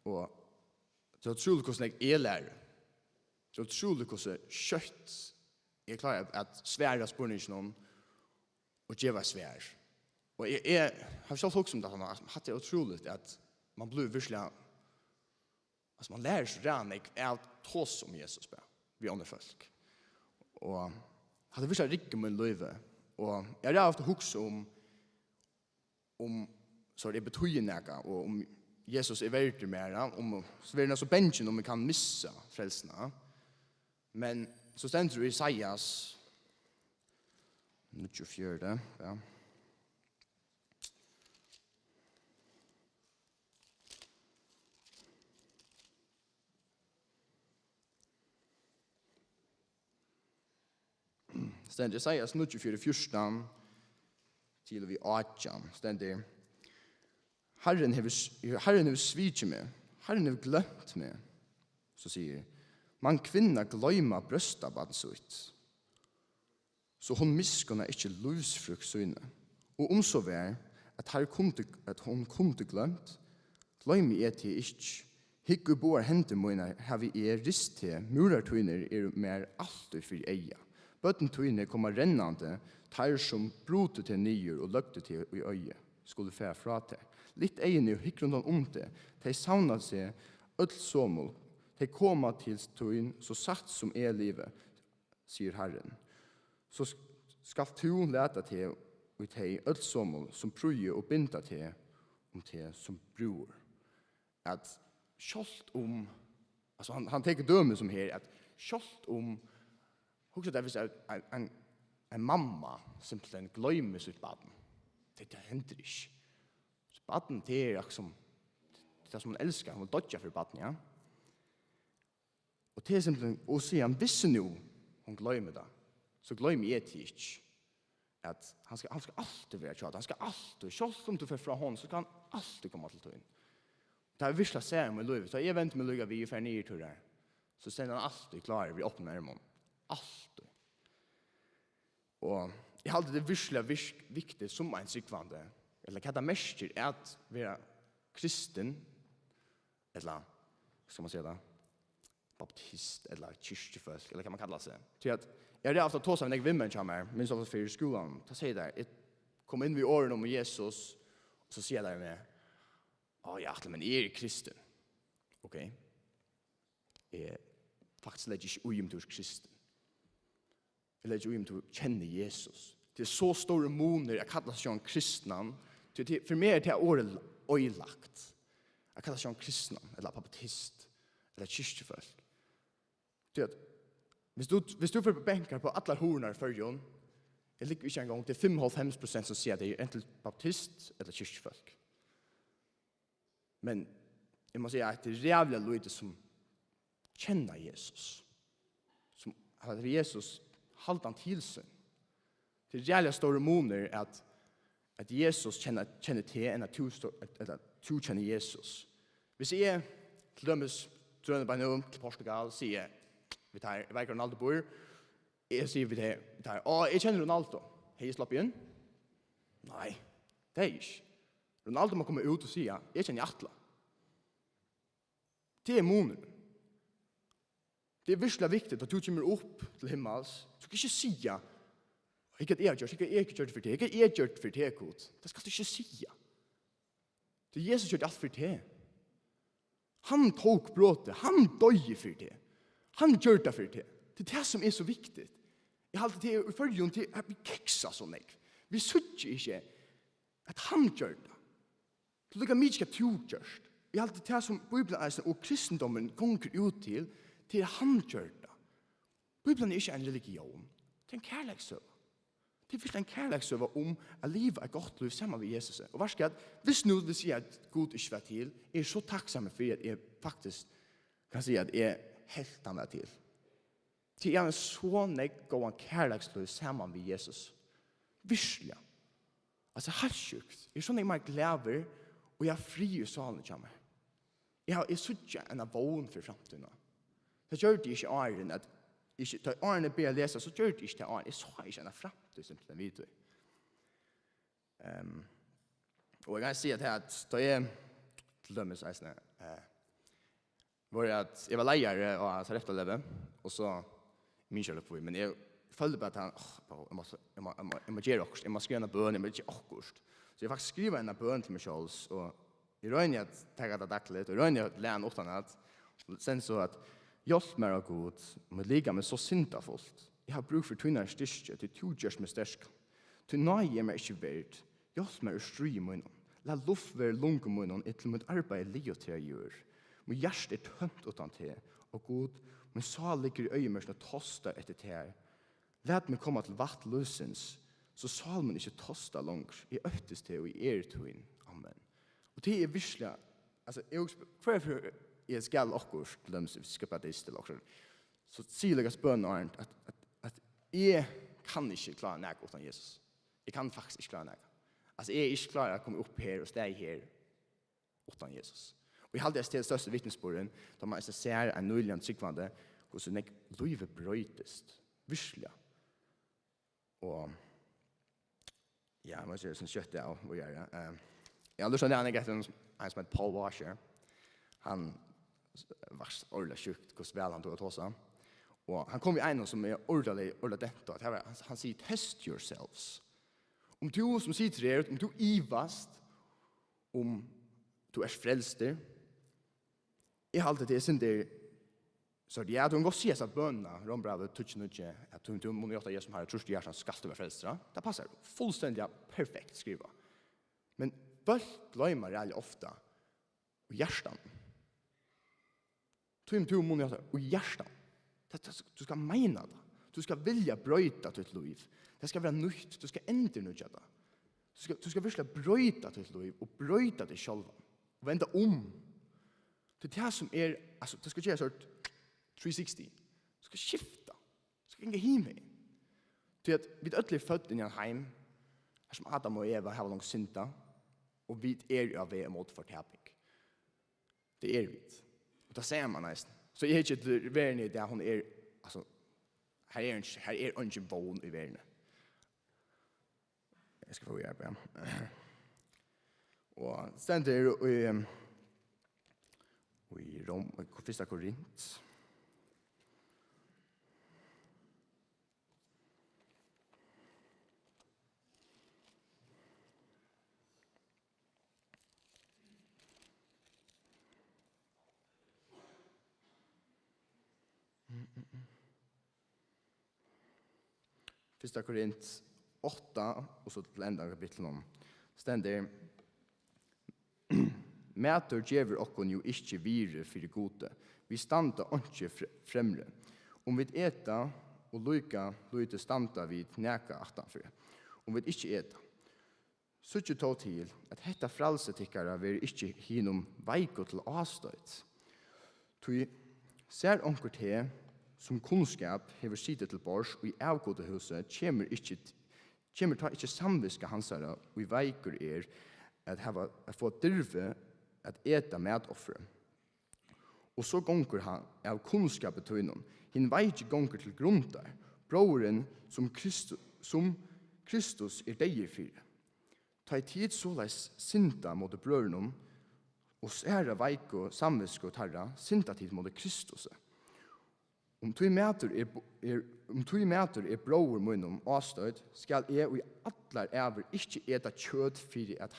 Og tað er ótrúligt, hvussu nógv eg læri. Tað er ótrúligt, hvussu skjótt eg klári at, at svara spurninginum og geva eitt svar. Og eg, eg havi sjálv hugsað um tað, at hatta er ótrúligt, at man blívur virkuliga, altso, man lærir so ræðuliga nógv av at tosa um Jesus bara við onnur fólk. Og hatta er virkuliga riggað um mítt lív. Og eg havi ofta hugsað um, um, so er betýðir nakað, og um Jesus er verdur mær, ja, um, so verður eg so bangin um eg kann missa frelsuna. Men so stendur í Jesaja níggjuogfjøruti, ja. Stendur, Jesaja níggjuogfjøruti, fjúrtan til og við átjan, stendur: Harrin hevur s-, Harrin hevur svikið meg, Harrin hevur gloymt meg. So sigur: Man kvinna gloyma bróstabarn sítt, so hon miskunnar ikki lívsfrukt síni? Og um so var, at har kundi, at hon kundi gloymt, gloymi eg teg ikki. Hygg, í báðar hendur mínar havi eg rist teg, múrar tínir eru mær altíð fyri eyga. Børn tíni koma rennandi, teir sum brutu teg niður og løgdu teg í oyði, skulu fara frá tær. Lyft eyguni og hygg rundan um teg, tey savna seg øll somul, tey koma til tín, so satt sum eg livi, sigur Harrin. So sk-, skalt tú lata teg í tey øll somul, sum prýði, og binda teg um teg sum brúður. At sjálvt um, altso, hann, hann tekur dømi sum her, at sjálvt um, hugsa tær, hvis ein, ein, ein, ein mamma simpelthen gloymir sítt barn, tað, tað hendir ikki. So barn, tað er akkurát sum, tað er sum hon elskar, hon vil doyggja fyri barnið, ja. Og tað er simpelthen, og síðan, hvis nú hon gloymir tað, so gloymi eg tað ikki. at hann skal, hann skal altíð vera hjá tær. Hann skal altíð, sjálvt um tú fer frá honum, so skal hann altíð koma til tín. Tað er virkiliga sæð um í lívi. Tá eg vendi meg líka við og fari niður til tær, so stendur hann altíð klárur við opnum ermum. Altíð. Og eg haldi, tað er virkiliga virk-, viktigt sum ein trúgvandi, ella hvat tað merkir at vera kristin, ella, hvat skal man siga tað? Baptist, ella kirkjufólk, ella hvat man kallar seg. Tí at eg havi ofta tosað við nógv vinmenn hjá mær, minnist ofta fyri skúlan, tá siga tær, eg kom inn við orðum um Jesus, og so siga tær við meg, «Á, ja, men eg eri kristin.» Ok. Eg faktiskt leggi ikki í, um tú ert kristin. Eg leggi í, um tú kennir Jesus. Tað er so stórur munur at kalla seg ein kristnan, tí tað, fyri meg er tað orðið oyðilagt. At kalla seg ein kristnan, ella baptist, ella kirkjufólk. Tí at, viss tú, viss tú fer benkar på allar hurðarnar í Føroyum, eg liggi ikki eingong, tað er fimmoghálvfems prosent sum siga at tey eru antin baptist ella kirkjufólk. Men eg má siga at tað er ræðuliga lítið sum kenna Jesus. Sum hava Jesus haldan til sín. Tað er ræðuliga stórur munur at, at Jesus kenna, kennir teg enn at tú, stó-, at, at tú kennir Jesus. Viss eg til dømis drøni bara nú til Portugal, sigi eg við tær, eg veit hvar Ronaldo býr, eg sigi við tær, við tær, «Á, eg kenni Ronaldo. Hevði eg sloppið inn?» Nei, tað hevði eg ikki. Ronaldo má koma út og siga, «Eg kenni Atla.» Tað er munurin. Tað er virkiliga viktigt at tú kemur upp til himmals. Tú skalt ikki siga, «Hygg hvat eg havi gjørt, hygg hvat eg havi gjørt fyri teg, hygg hvat eg havi gjørt fyri teg, Gud.» Tað skalt tú ikki siga. Tí Jesus gjørdi alt fyri teg. Hann tók brotið, hann doyði fyri teg. Hann gjørdi tað fyri teg. Tað er tað sum er so viktigt. Eg haldi, tað er í Føroyum, tað er, at vit kiksa so nógv. Vit síggja ikki, at hann gjørdi tað. Tað er líka mikið, hvat tú gjørdi. Eg haldi, tað sum Bíblian eisini og kristindómurin gongur út til, tað er, hann gjørdi tað. Bíblian er ikki ein religión. Tað er ein kærleikssøga. Tað er fyrst ein kærleikssøga um at liva eitt gott lív saman við Jesusi. Og veitst hvat, viss nú vit siga, at Gud ikki var til, eg eri so takksamur fyri, at eg faktiskt kann siga, at eg helt hann var til. Tí eg havi so nógv góðan kærleikslív saman við Jesus. Virkiliga. Altso, heilt sjúkt. Eg eri so nógv meira glaður, og eg havi frið í sálini hjá mær. Eg havi, eg síggi eina vón fyri framtíðina. Tað gjørdi eg ikki áðrenn at, ikki, tá áðrenn eg byrjaði at lesa, so gjørdi eg ikki tað áðrenn. Eg sá ikki eina framtíð, simpelthen, við tí. Ehm, og eg kann siga tað at tá eg, til dømis eisini, eh, var at eg var leiðari á Sarepta-levi, og so, eg minnist ikki hví, men eg føldi bara at hann, åh, eg má, eg má, eg má, eg má gera okkurt, eg má skriva eina bøn, eg má gera okkurt. So eg faktiskt skrivaði eina bøn til meg sjálvs, og eg royni at taka tað dagligt, og eg royni at læna uttanat, og sendi so at, «Hjálp mær, ó Gud, mítt likam er so syndafult. Eg havi brúk fyri tínari styrki, tí tú gert meg sterkan. Tí náði er mær ikki verd. Hjálp mær úr stríði mínum. Lat luft vera í lungum mínum, inntil mítt arbeiði er liðugt her á jørð. Mítt hjarta er tómt uttan teg. Ó Gud, mín sál liggur í oyðimørkini og tostar eftir tær. Lat meg koma til vatn lívsins, so sál mín ikki tostar longur. Eg óttist teg, og eg eri tín. Amen.» Og tað er virkiliga, altso, eg hugsi, hvør er fyri, eg skal okkurt, til dømis, eg skal bara dista til okkurt, so sigur líka bøn, at, at, at eg kann ikki klára nakað uttan Jesus. Eg kann faktiskt ikki klára nakað. Altso, eg eri ikki klárur at koma upp her og staðið her uttan Jesus. Og eg haldi, at tað er størsti vitnisburðurin, tá man eisini sær ein nýligan trúgvandi, hvussu nógv lívið broytist, virkiliga. Og, ja, eg má siga, sum skjótt av, og ja, ja. Eh, eg havi lurtað hann, hann er ein, ein sum eitur Paul Washer. Hann var ordiliga sjúkt, hvussu væl hann dugir at tosa. Og hann kom við einum, sum er ordiliga, ordiliga dent, og at hann, hann sigur, «Test yourselves.» Um tú, sum situr her, um tú ivast, um tú ert frelstur, eg haldi, tað er sindur, so ja, tú kanst gott siga hesa bønina, Rómbrævið tíggju níggju, at tú, tú munt játta Jesus sum Harra, trýrt í hjartanum, skalt tú vera frelstur, ja? Tað passar, fullstendiga perfekt skrivað. Men fólk gloyma ræðuliga ofta í hjartanum. Tí um tú munt játta í hjartanum. Tað, tað, tú skalt meina tað. Tú skalt vilja broyta títt lív. Tað skal vera nýtt. Tú skalt endurnýggja tað. Tú skalt, tú skalt virkiliga broyta títt lív og broyta teg sjálvan. Og venda um. Tað er tað sum er, altso, tað skal gera sort three sixty. Tú skalt skifta. Tú skalt ganga hin vegin. Tí at vit øll eru fødd inn í ein heim, har sum Adam og Eva hava longu syndað, og vit eru á veg móti fortaping. Tað eru vit. Og tað sær mann eisini. So eg hyggi til verðina í dag, hon er, altso, her er ein, her er eingin vón í verðini. Eg skal fáa í arbeiði. Og stendur í, í Rom, fyrsta Korint. Fyrsta Korint átta, og so til enda av kapitlinum, stendur: Matur gevur okkum jú ikki virði fyri Gudi. Vit standa einki fr-, fremri. Um vit eta, og líka lítið standa vit nakað aftanfyri, um vit ikki eta. Síggið tó til, at hetta frælsi tykkara verður ikki hinum veiku til ástoyt. Tí sær onkur teg, sum kunnskap hevur sitið til borðs í avgudahúsi, kemur ikki, kemur tá ikki samvitska hansara, ið veikur er, at hava, at fáa dirvi at eta matoffrið. Og so gongur hann av kunnskapi tínum, hin veiki gongur til grundar, bróðurin, sum Kristu-, sum Kristus er deyður fyri. Tá ið tit soleiðis synda móti brøðrunum og særa veiku samvitsku teirra, synda tit móti Kristusi. Um tí matur er, er, um tí matur er bróður mínum ástoyt, skal eg í allar ævir ikki eta kjøt fyri at,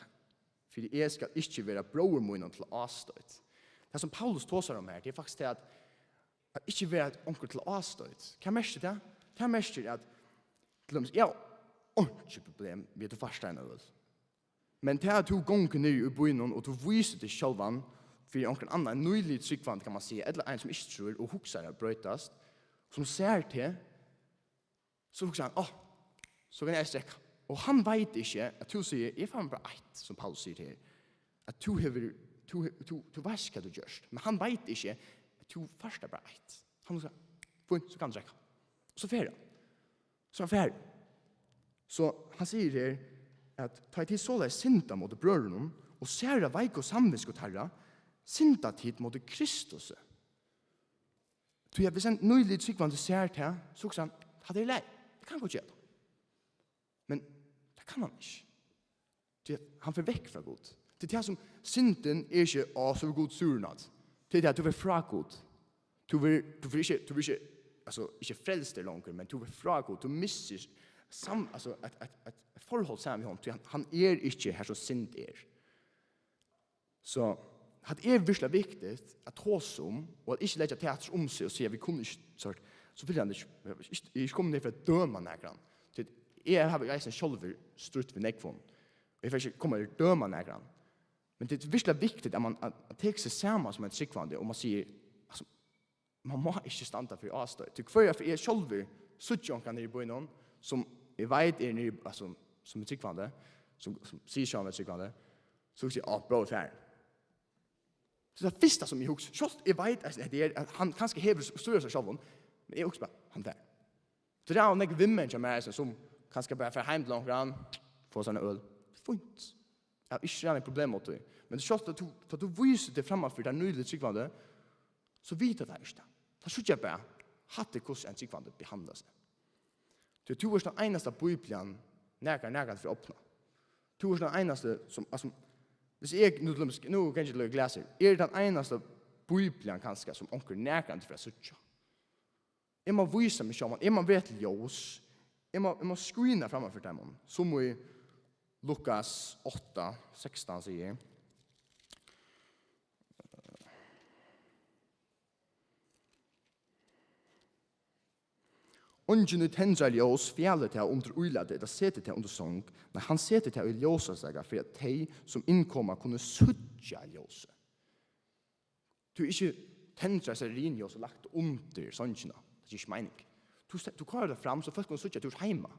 fyri eg skal ikki vera bróður mínum til ástoyt. Tað, sum Paulus tosar um her, tað er faktiskt tað at, at ikki vera onkur til ástoyt. Hvat merkir tað? Tað merkir, at til dømis, eg havi einki problem við, at tú fært tær eina øl. Men tað, at tú gongur niður í býnum, og tú vísir teg sjálvan fyri onkran annan, nýliga trúgvandi, kann man siga, ella ein, sum ikki trýr og hugsar at broytast, sum sær teg, so hugsar hann: «Áh, so kann eg eisini drekka.» Og hann veit ikki, at tú sigur: «Eg fái mær bara eitt», sum Paulus sigur her, at tú hevur, tú he-, tú, tú veitst, hvat tú gjørst. Men hann veit ikki, at tú fært tær bara eitt. Hann hugsar: «Fínt, so kann eg drekka.» Og so fer hann. So hann fer. So hann sigur her, at tá ið tit soleiðis synda móti brøðrunum og særa veiku samvitsku teirra, synda tit móti Kristusi. Tí at viss ein nýliga trúgvandi sær tað, so hugsar hann: «Hatta er í lagi, eg kann gott gera tað.» Men tað kann hann ikki. Tí at hann fer vekk frá Gud. Tað er tað sum syndin er ikki: «Á, so er Gud súr út.» Tað er tað, tú fer frá Gud. Tú ver-, tú fer ikki, tú ver ikki, altso, ikki frelstur longur, men tú fer frá Gud. Tú missir sam-, altso, eitt, eitt, eitt, eitt forhold saman við honum, tí hann, hann er ikki har sum synd er. So hatta er virkuliga viktigt at tosa um, og at ikki leggja tað aftur um seg og siga: «Vit kunnu ikki», so, so vil hann ikki, eg eri ikki komin her fyri at døma nakran. Tí eg havi eisini sjálvur strítt við nógvum. Og eg fari ikki koma her og døma nakran. Men tað er virkuliga viktigt, at man, at, at tekur seg saman sum ein trúgvandi, og man sigur, altso, man má ikki standa fyri ástoyt. Tí hvørja ferð eg sjálvur síggi onkran her í býnum, sum eg veit er niðri, altso, sum er trúgvandi, sum, sum sigur seg at vera trúgvandi, so hugsi eg: «Á, bróðir, farin.» So tað fyrsta sum eg hugsi, sjálvt eg veit, at hetta er, at hann kanska hevur stýrt seg sjálvum, men eg hugsi bara: «Hann fer.» So tað eru nógv vinmenn hjá mær, sum, sum kanska bara fara heim til onkran, fáa sær eina øl. Fínt. Eg havi ikki ræðuliga problem við tí. Men sjálvt at tú, tá tú vísir teg framman fyri teir nýliga trúgvandi, so vita teir ikki tað. Teir síggja bara: «Hatta er hvussu ein trúgvandi behandlar seg.» Tí tú ert tann einasta Bíblian nakar, nakar fer at opna. Tú ert tann einasta sum, altso, viss eg nú, til dømis, nú kann eg ikki løgga glas her. Eg eri tann einasta Bíblian kanska sum onkur nakrantíð fer at síggja. Eg má vísa meg sjálvan, eg má vera til ljós, eg má, eg má skína framman fyri teimum, sum í Lukas átta sekstan sigur: «Eingin, ið tendrar ljós, fjalir tað undir ílati ella setir tað undir song, nei, hann setir tað í ljósastaka, fyri at tey, sum innkoma, kunnu síggja ljósið.» Tú ikki tendra stearinljós og lagt undir songina. Tað gevur ikki meining. Tú se-, tú koyrir tað fram, so fólk kunnu síggja, at tú ert heima.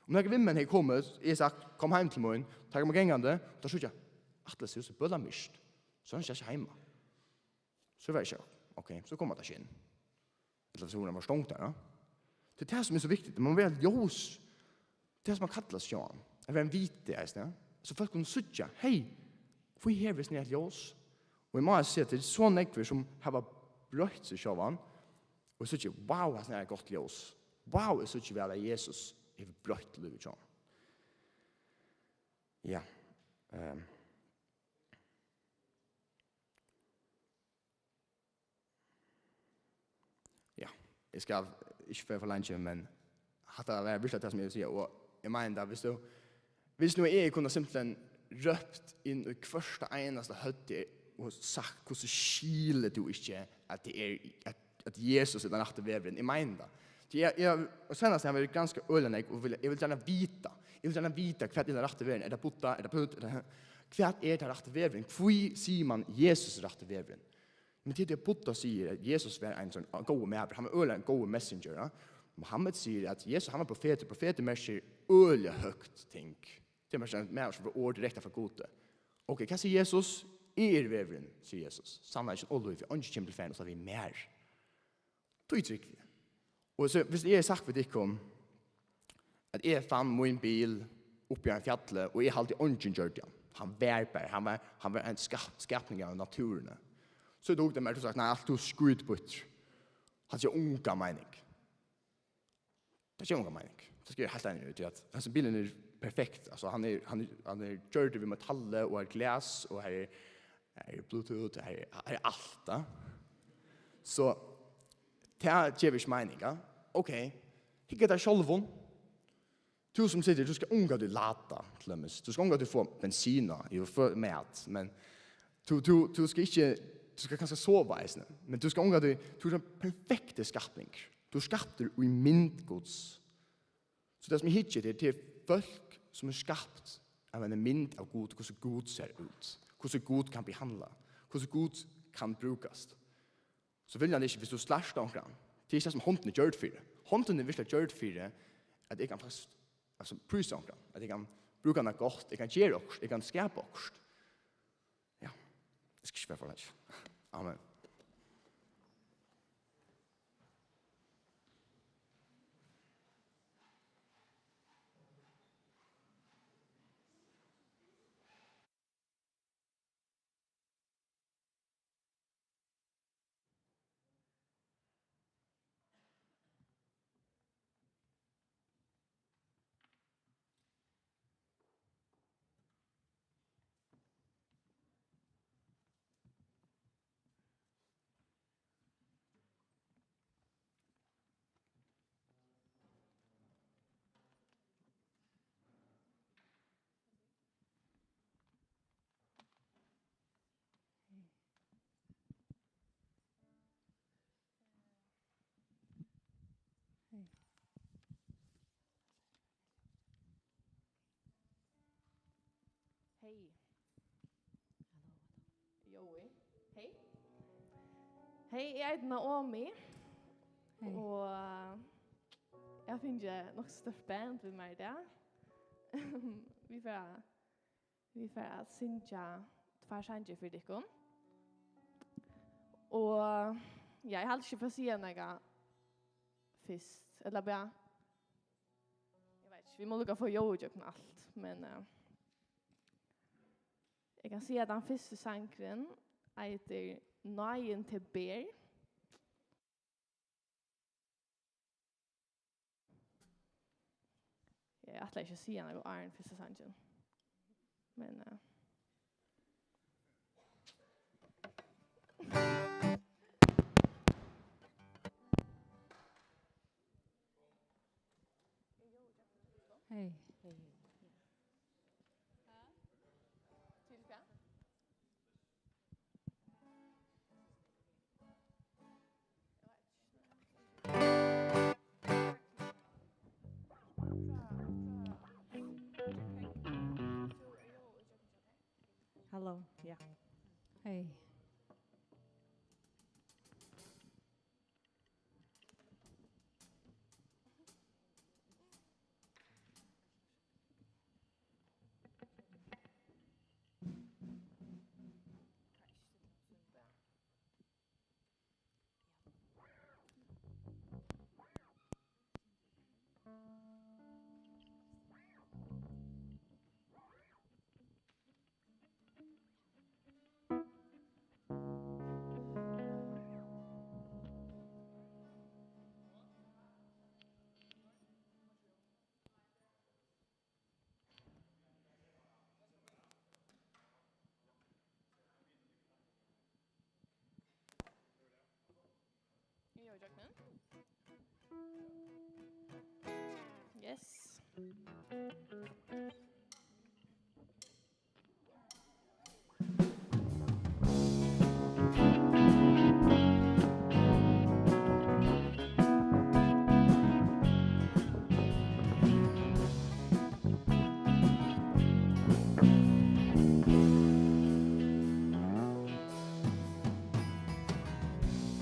Um nakrir vinmenn hevði komið, eg hevði sagt: «Kom heim til mín», teir koma gangandi, teir síggja, Atlas hús er bølamyrkt, so hann er ikki heima. So var ikki, ok, so koma teir ikki inn. Ella so hurðin var stongd har, ja. Tað er tað sum er so viktigt. Man má vera ljós Tað sum man kallar seg sjálvan, at vera ein viti eisini, ja. So fólk kunnu síggja, hey, hví hevur hesin eitt ljós? Og eg má siga, at tað er so nógvir sum hava broytt seg sjálvan, og síggja, wow, hasin er eitt gott ljós. Wow, eg síggi væl, at Jesus hevur broytt lívið hjá honum. Ja. Ehm. Ja, eg skal ikki fara for leingi, men hatta var virkiliga tað, sum eg vil siga, og eg meini tað, viss tú, viss nú eg kundi simpelthen rópt inn í hvørt einasta høvd og sagt, hvussu skilir tú ikki, at tað er, at, at Jesus er tann rætti vegurin? Eg meini tað. Tí eg, eg, og seinast eg havi verið granskað øgiliga nógv, og vil, eg vil gjarna vita, eg vil gjarna vita, hvat er tann rætti vegurin? Er tað Buddha? Er tað Buddha? Er tað, hvat er tann rætti vegurin? Hví sigur man Jesus er rætti vegurin? Men til tað Buddha sigur, at Jesus var ein sånn góður maður, hann var øgiliga ein góður messenger, ja. Muhammed sigur, at Jesus, hann var profetur, profetur merkir øgiliga høgt ting. Tað merkir ein maður, sum fær orð direkte frá Gudi. Ok, hvat sigur Jesus? Eg eri vegurin, sigur Jesus. Sannleikin og lívið, eingin kemur til Faðir, uttan við mær. Tí trúgvi eg. Og so, viss eg hevði sagt við tykkum, at eg fann mín bil uppi á ein fjalli, og eg haldi, eingin gjørdi hann. Hann var bara, hann var, hann var ein skap-, skapning av náttúruni. So hugdi eg mær, tú sagt, nei, alt, tú skítbýttur. Hann sigur onga meining. Tað gevur onga meining. Tað skal eg heilt einliga, tí at hasin bilurin er perfekt. Altso, hann er, hann er, hann er gjørdur við metalli, og har er glas, og har er, har er Bluetooth, har er, har er alt, ja. So, tað gevur ikki meining, ja. Ok, hygg eftir tær sjálvum. Tú sum situr, tú skalt ongantíð lada, til dømis. Tú skalt ongantíð fáa bensin á, jú, fáa mat, men tú, tú, tú skalt ikki, tú skalt kanska sova eisini, men tú skalt ongantíð, tú ert ein perfektur skapningur. Tú ert skaptur í mynd Guds. So tað sum eg hyggi eftir, tað er fólk sum er skapt av eini mynd av Gud, hvussu Gud sær út, hvussu Gud kann behandla, hvussu Gud kann brúkast. So vil hann ikki, viss tú slært onkran. Tað er ikki tað sum hondin er gjørd fyri. Hondin er virkuliga gjørd fyri, at eg kann faktiskt, altso, prísa onkran, at eg kann brúka hana gott, eg kann gera okkurt, eg kann skapa okkurt. Ja, eg skal ikki vera for leingi. Amen. Hey. Jói. Hey. Hey, eg eiti Naomi. Hey. Og eg havi fingið nokk so stórt band við mær í dag. Vit fara, vit fara at syngja tveir sangir fyri tykkum. Og ja, eg haldi ikki eg fari at siga nakað fyrst. Ella bara, eg veit ikki, vit mugu líka fáa Jói ígjøgnum alt, men, eh, eg kann siga, at tann fyrsti sangurin eitur Náðin teg ber. Eg ætlaði ikki at siga nakað áðrenn fyrsta sangin. Men, eh, Hey. Hello, yeah. Hey. Eg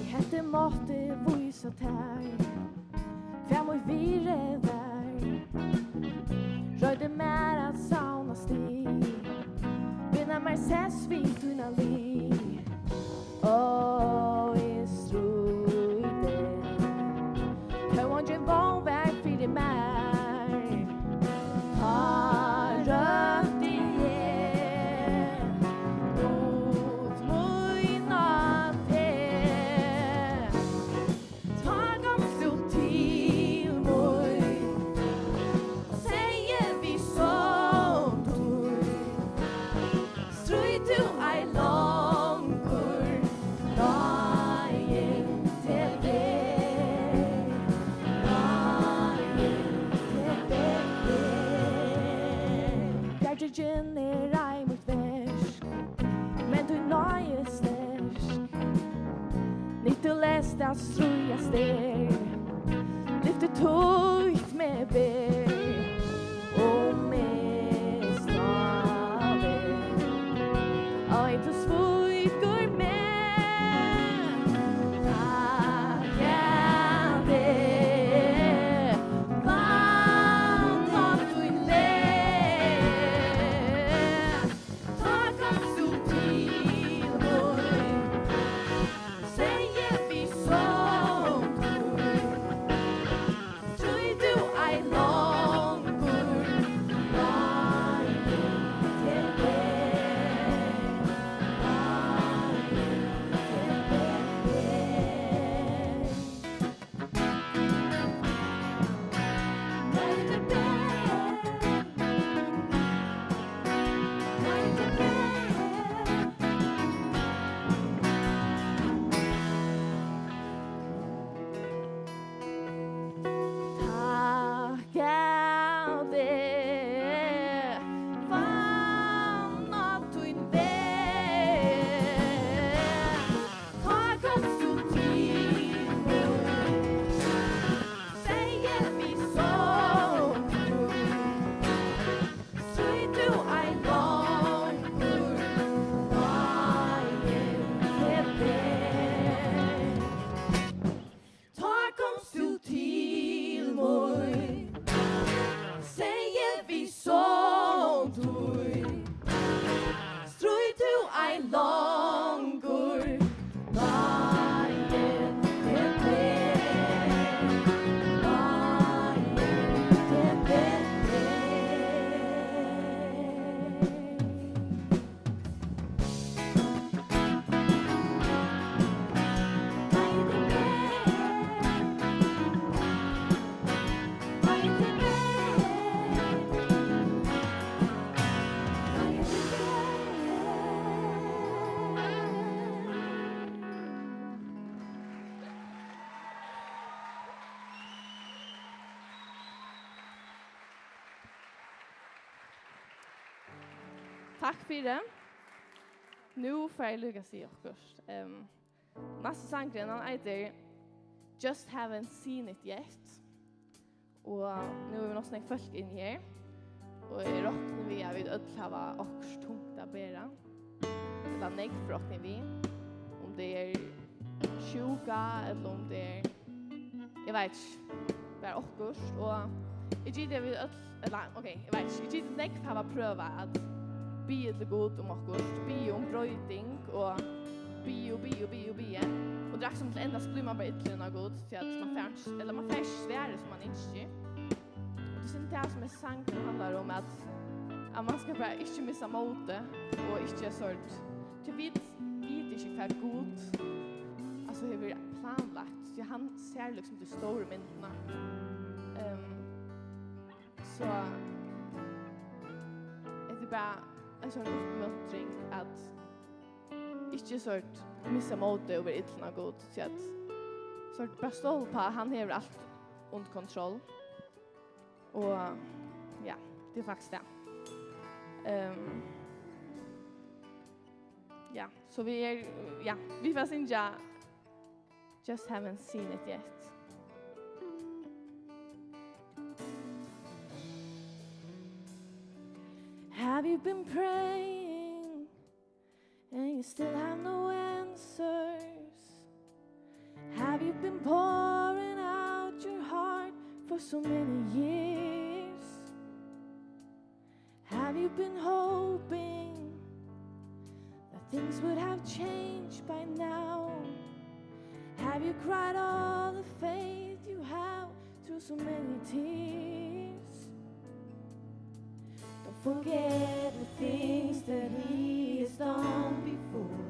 helt eg mátti vísa tær, hvat mítt virði var. Royndi mær at savna stig, vinna mær sess við tína lið. Ó, eg stríddi, tó eingin vón var fyri mær. Tá rópti eg, Gud mín, á teg. Tá komst tú til mín, segði við son tín. Stríð tú ei longur, ráði eg teg, ráði eg teg. Bjargingin er ei mítt verk, men tín náði er sterk. Nyttuleyst at stríðast er, lyfti títt meg ber. Um eg stáli, ei, tú svíkur meg. Takk at eg vann á tín veg. Tá komst tú til mín, segði við son tín. Stríð tú ei longur, ráði eg teg, ráði eg teg. Takk at eg vann á tín veg. Tá komst tú til mín, segði við son tín. Stríð tú ei longur, ráði eg teg. Tá komst tú til mín, segði við son tín. Stríð tú ei longur, ráði eg teg, ráði eg teg. Takk fyri. Nú fari eg líka at siga okkurt. Ehm, næsti sangurin, hann eitur Just Haven't Seen It Yet. Og nú eru nokk so nógv fólk inni her. Og eg rokni við, at vit øll hava okkurt tungt at bera. Ella nógv, rokni eg við. Um tað er sjúka, ella um tað er, eg veit ikki, bara okkurt. Og eg giti, at vit øll, ella, ok, eg veit ikki, eg giti, nógv hava prøvað at biðið til Gud um okkurt, biðið um broyting og biðið og biðið og biðið og biðið. Og tað er akkurát sum til enda, so blívur man bara illur inn á Gud, tí at man fær ikki, ella man fær ikki svarið, sum man ynskir. Og tað er synd tað, sum hesin sangurin handlar um, at, at man skal bara ikki missa mótið og ikki sort, tí vit vita ikki, hvat Gud, altso, hevur planlagt, tí hann sær, líkasum, ta stóru myndina. Ehm, so hetta er bara ein sort uppmuntring, at ikki sort missa mótið og vera illur inn á Gud, tí at sort bara stol uppá, hann hevur alt undir kontroll. Og Ja, tað er faktiskt tað. Ehm, ja, so vit eru, ja, vit fara at syngja Just Haven't Seen It Yet. Have you been praying and you still have no answers? Have you been pouring out your heart for so many years? Have you been hoping that things would have changed by now? Have you cried all the faith you have through so many tears? Don't forget the things that he has done before.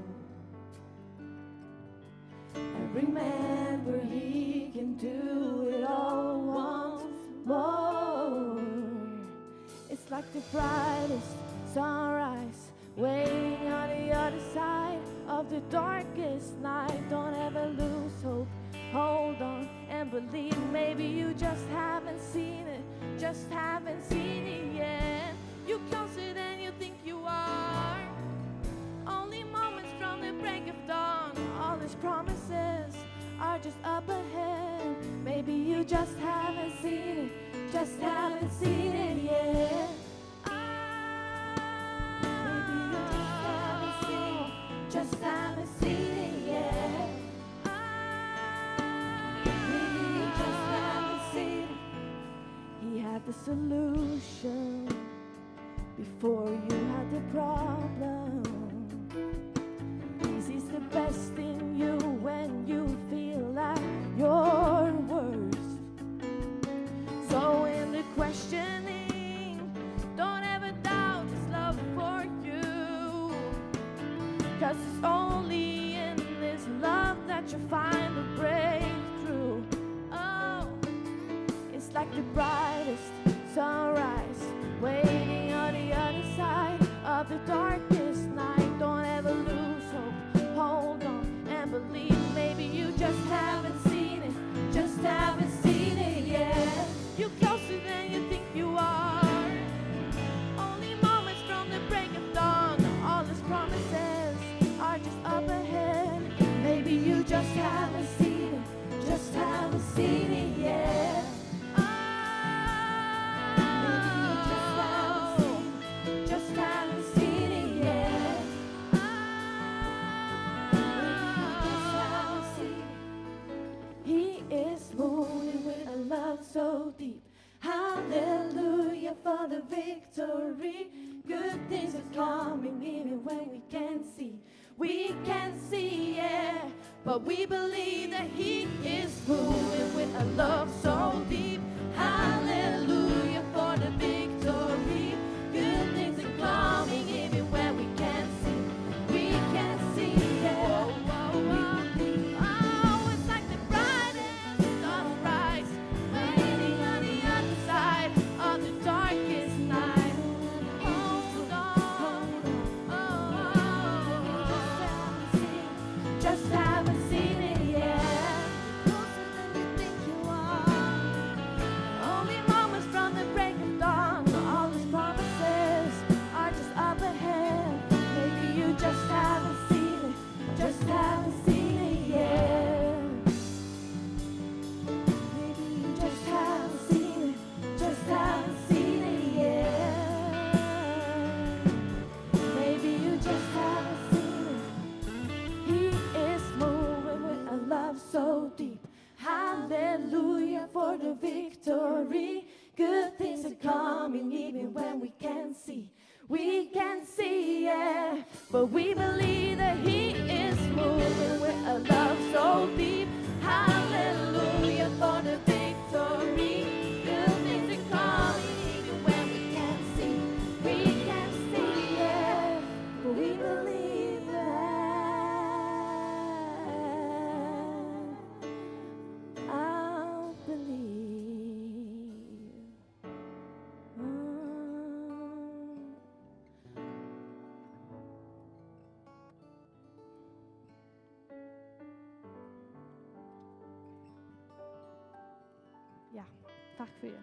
And remember, he can do it all once more. It's like the brightest sunrise waiting on the other side of the darkest night. Don't ever lose hope. Hold on and believe. Maybe you just haven't seen it, just haven't seen it yet. You closer than you think you are. Only moments from the break of dawn. All his promises are just up ahead. Maybe you just haven't seen it, just haven't seen it yet. Ah, maybe you just haven't seen it, just haven't seen it yet. Ah, maybe you just haven't seen it. He had the solution before you had the problem. He sees the best in you when you feel at your worst. So in the questioning, don't ever doubt his love for you. 'Cause it's only in this love that you find the breakthrough. Oh, it's like the brightest sunrise waiting on the other side of the darkest night. Don't ever lose hope. Hold on and believe. Maybe you just haven't seen it, just haven't seen it yet. You closer than you think you are. Only moments from the break of dawn. All his promises are just up ahead. Maybe you just haven't seen it, just haven't seen it yet. Ah, maybe you just haven't seen it, just haven't seen it yet. Ah, maybe you just haven't seen it. He is moving with a love so deep. Hallelujah for the victory. Good things are coming even when we can't see. We can't see it, but we believe that he is moving with a love so deep. Hallelujah for the victory. Good things are coming even when we can't see. We can't see it. Oh, oh, oh. Oh, it's like the brightest sunrise, waiting on the other side of the darkest night. Hold on. Oh, just haven't seen it yet. Closer than you think you are. Only moments from the break of dawn. All his promises are just up ahead. Maybe you just haven't seen it, just haven't seen it yet. Maybe you just haven't seen it, just haven't seen it yet. Maybe you just haven't seen it. He is moving with a love so deep. Hallelujah for the victory. Good things are coming even when we can't see. We can't see it, but we believe that he is moving with a love so deep. Hallelujah for the victory. Good things are coming even when we can't see. We can't see it, but we believe that. I'll believe. Ja, takk fyri.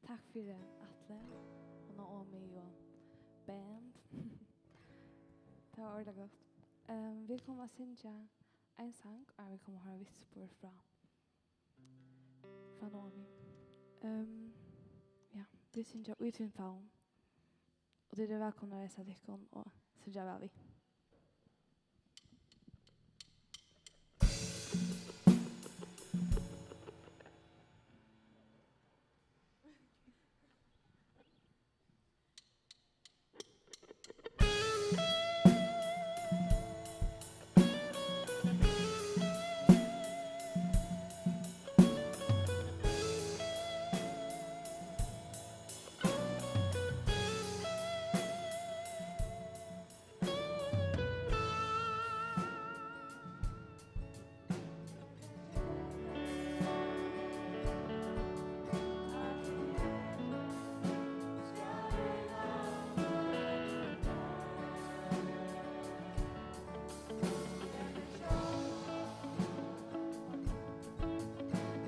Takk fyri, Atli og Naomi og band. Tað var ordiliga gott. Ehm, vit koma at syngja ein sang, og vit koma at hoyra vitsburð frá, frá Naomi. Ehm, ja, vit syngja Í tín favn. Og tit eru vælkomin at reisa tykkum og syngja væl við.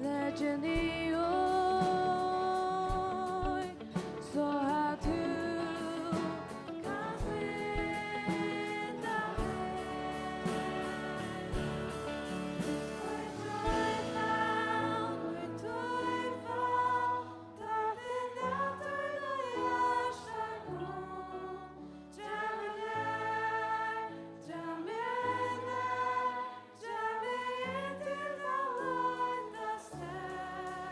Legg niður, so at tú kanst vinna meg. Í tín favn, í tín favn, tak inn alt mítt hjarta, kom. Draga meg nær, draga meg nær, draga meg inn til tað leynda stað.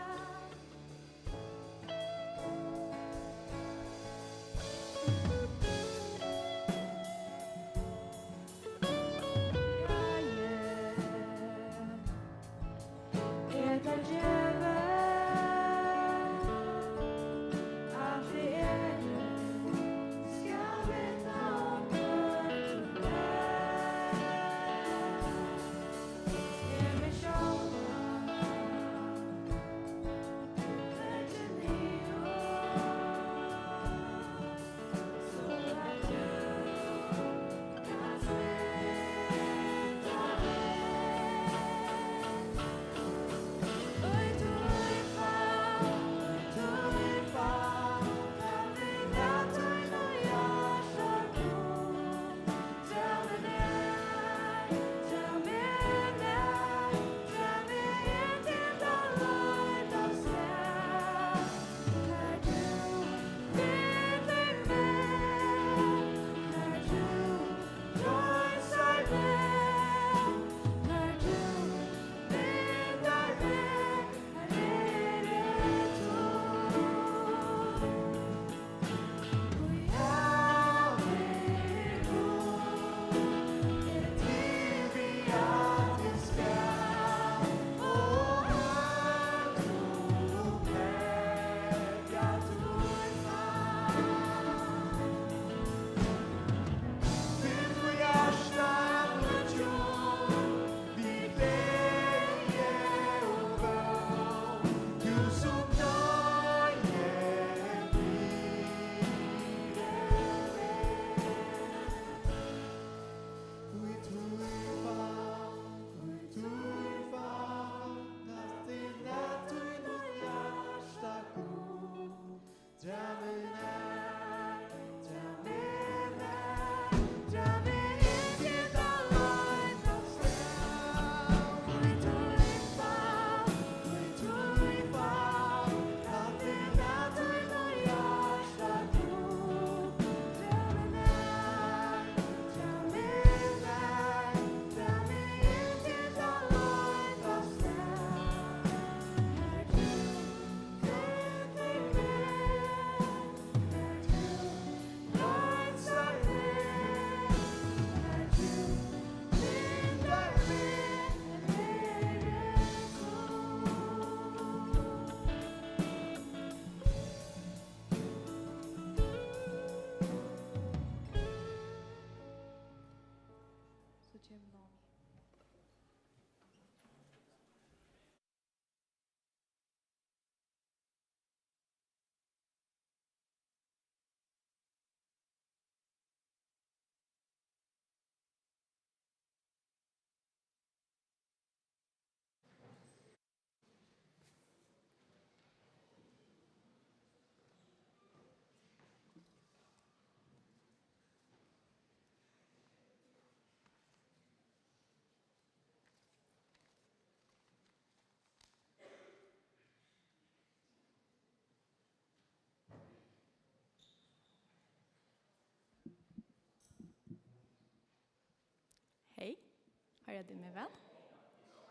Hørið meg væl?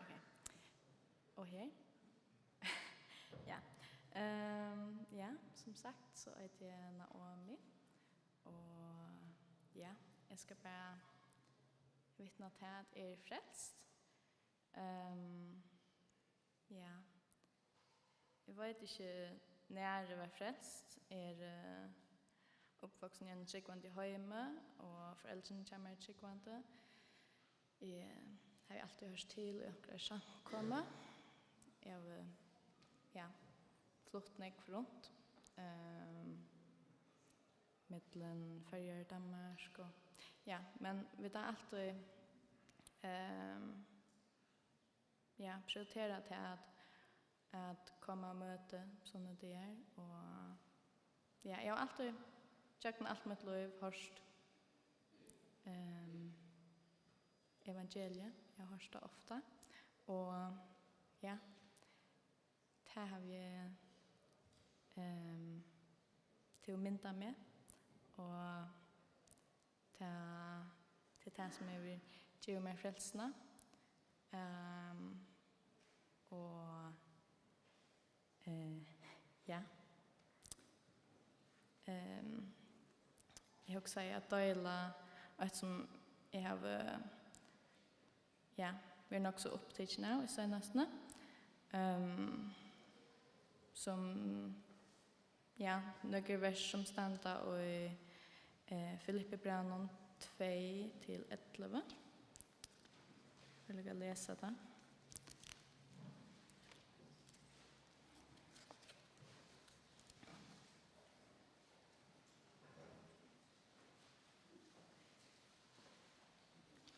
Ok. Og her? Ja. Ehm, ja, sum sagt, so eiti eg Naomi. Og ja, eg skal bara vitna til at eg eri frelst. Ehm, ja. Eg veit ikki, nær eg var frelst. Eg er, eh, uppvaksin í einum trúgvandi heimi, og foreldrini hjá mær eru trúgvandi. Eg havi altíð hoyrt til í onkrari samkomu. Eg havi, ja, flutt nógv runt, ehm, millum Føroyar og Danmark og, ja, men vit hava altíð, ehm, ja, prioriterað tað at, at koma á møti sunnudagar, og, ja, eg havi altíð, gjøgnum alt mítt lív, hoyrt, ehm, evangeliið. Eg havi hoyrt tað ofta, og, ja, tað havi eg, ehm, til myndað meg, og tað, tað er tað, sum hevur givið mær frelsuna. Ehm, og, eh, ja. Ehm, eg hugsaði at deila eitt, sum eg havi, ja, verið nokk so upptikin av í seinastuni. Ehm, sum Ja, nøkur vers sum standa í, eh, Filippibrævinum tvey til ellivu. Eg vil líka lesa tað.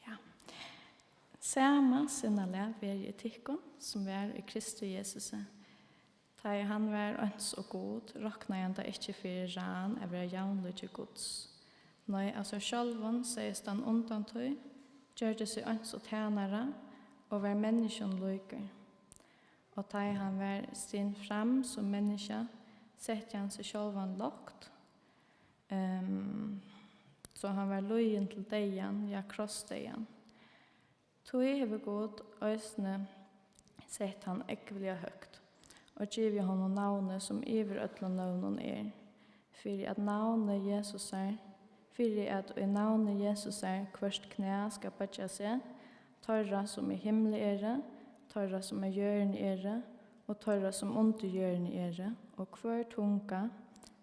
Ja. Sama sinnalag veri í tykkum, sum var í Kristi Jesusi. Tá ið hann var eins og Gud, roknaði hann tað ikki fyri ran at vera javnlíki Guds. Nei, av sær sjálvum segðist hann undan tí, gjørdi seg eins og tænara og var menniskjum líkur. Og tá ið hann var stin fram sum menniskja, setti hann seg sjálvan lágt, ehm, so hann var lýðin til deyðan, ja, krossdeyðan. Tí hevur Gud eisini sett hann ógvuliga høgt og givið honum navnið, sum yvir øllum nøvnum er, fyri at navnið Jesusar, fyri at í navni Jesusar hvørt knæ skal boyggja seg, teirra, sum í himli eru, teirra, sum á jørðini eru, og teirra, sum undir jørðini eru, og hvør tunga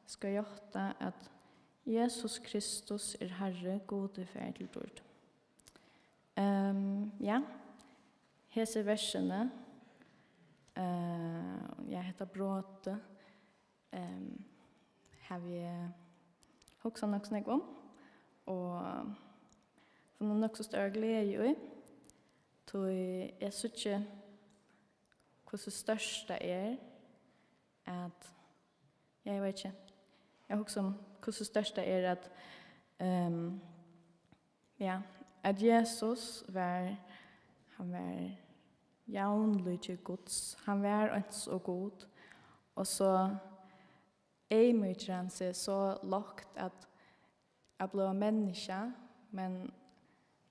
skal játta, at Jesus Kristus er Harri, Gudi Faðir til dýrd. Ehm, ja, hesi versini, eh, ja, hetta brotið, ehm, havi eg hugsað nokk so nógv um og funnið nokk so stóra gleði í, tí eg síggi, hvussu stórt tað er at, ja, eg veit ikki, eg hugsi um, hvussu stórt tað er at, ehm, ja, at Jesus var, hann var javnlíki Guds, hann var eins og Gud, og so eyðmýkir hann seg so lágt at, at blíva menniskja, men,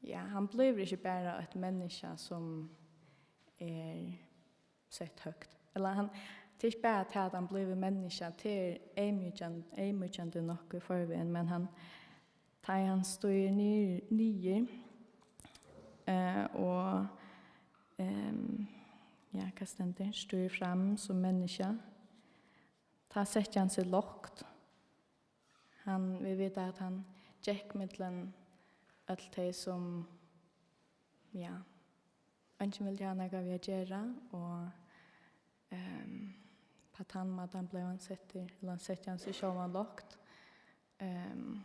ja, hann blívur ikki bara eitt menniskja sum er sett høgt. Ella hann, tað er ikki bara tað, at hann blívur menniskja, tað er eyðmýkjan-, eyðmýkjandi nokk í forvegin, men hann, tá ið hann stígur niður, niður, eh, og, ehm, ja, hvat stendur, stígur fram sum menniskja, tá setti hann seg lágt. Hann, vit vita, at hann gekk millum øll tey, sum, ja, eingin vildi hava nakað við at gera, og, ehm, á tann mátan bleiv hann settur, ella hann setti hann seg sjálvan lágt. Ehm,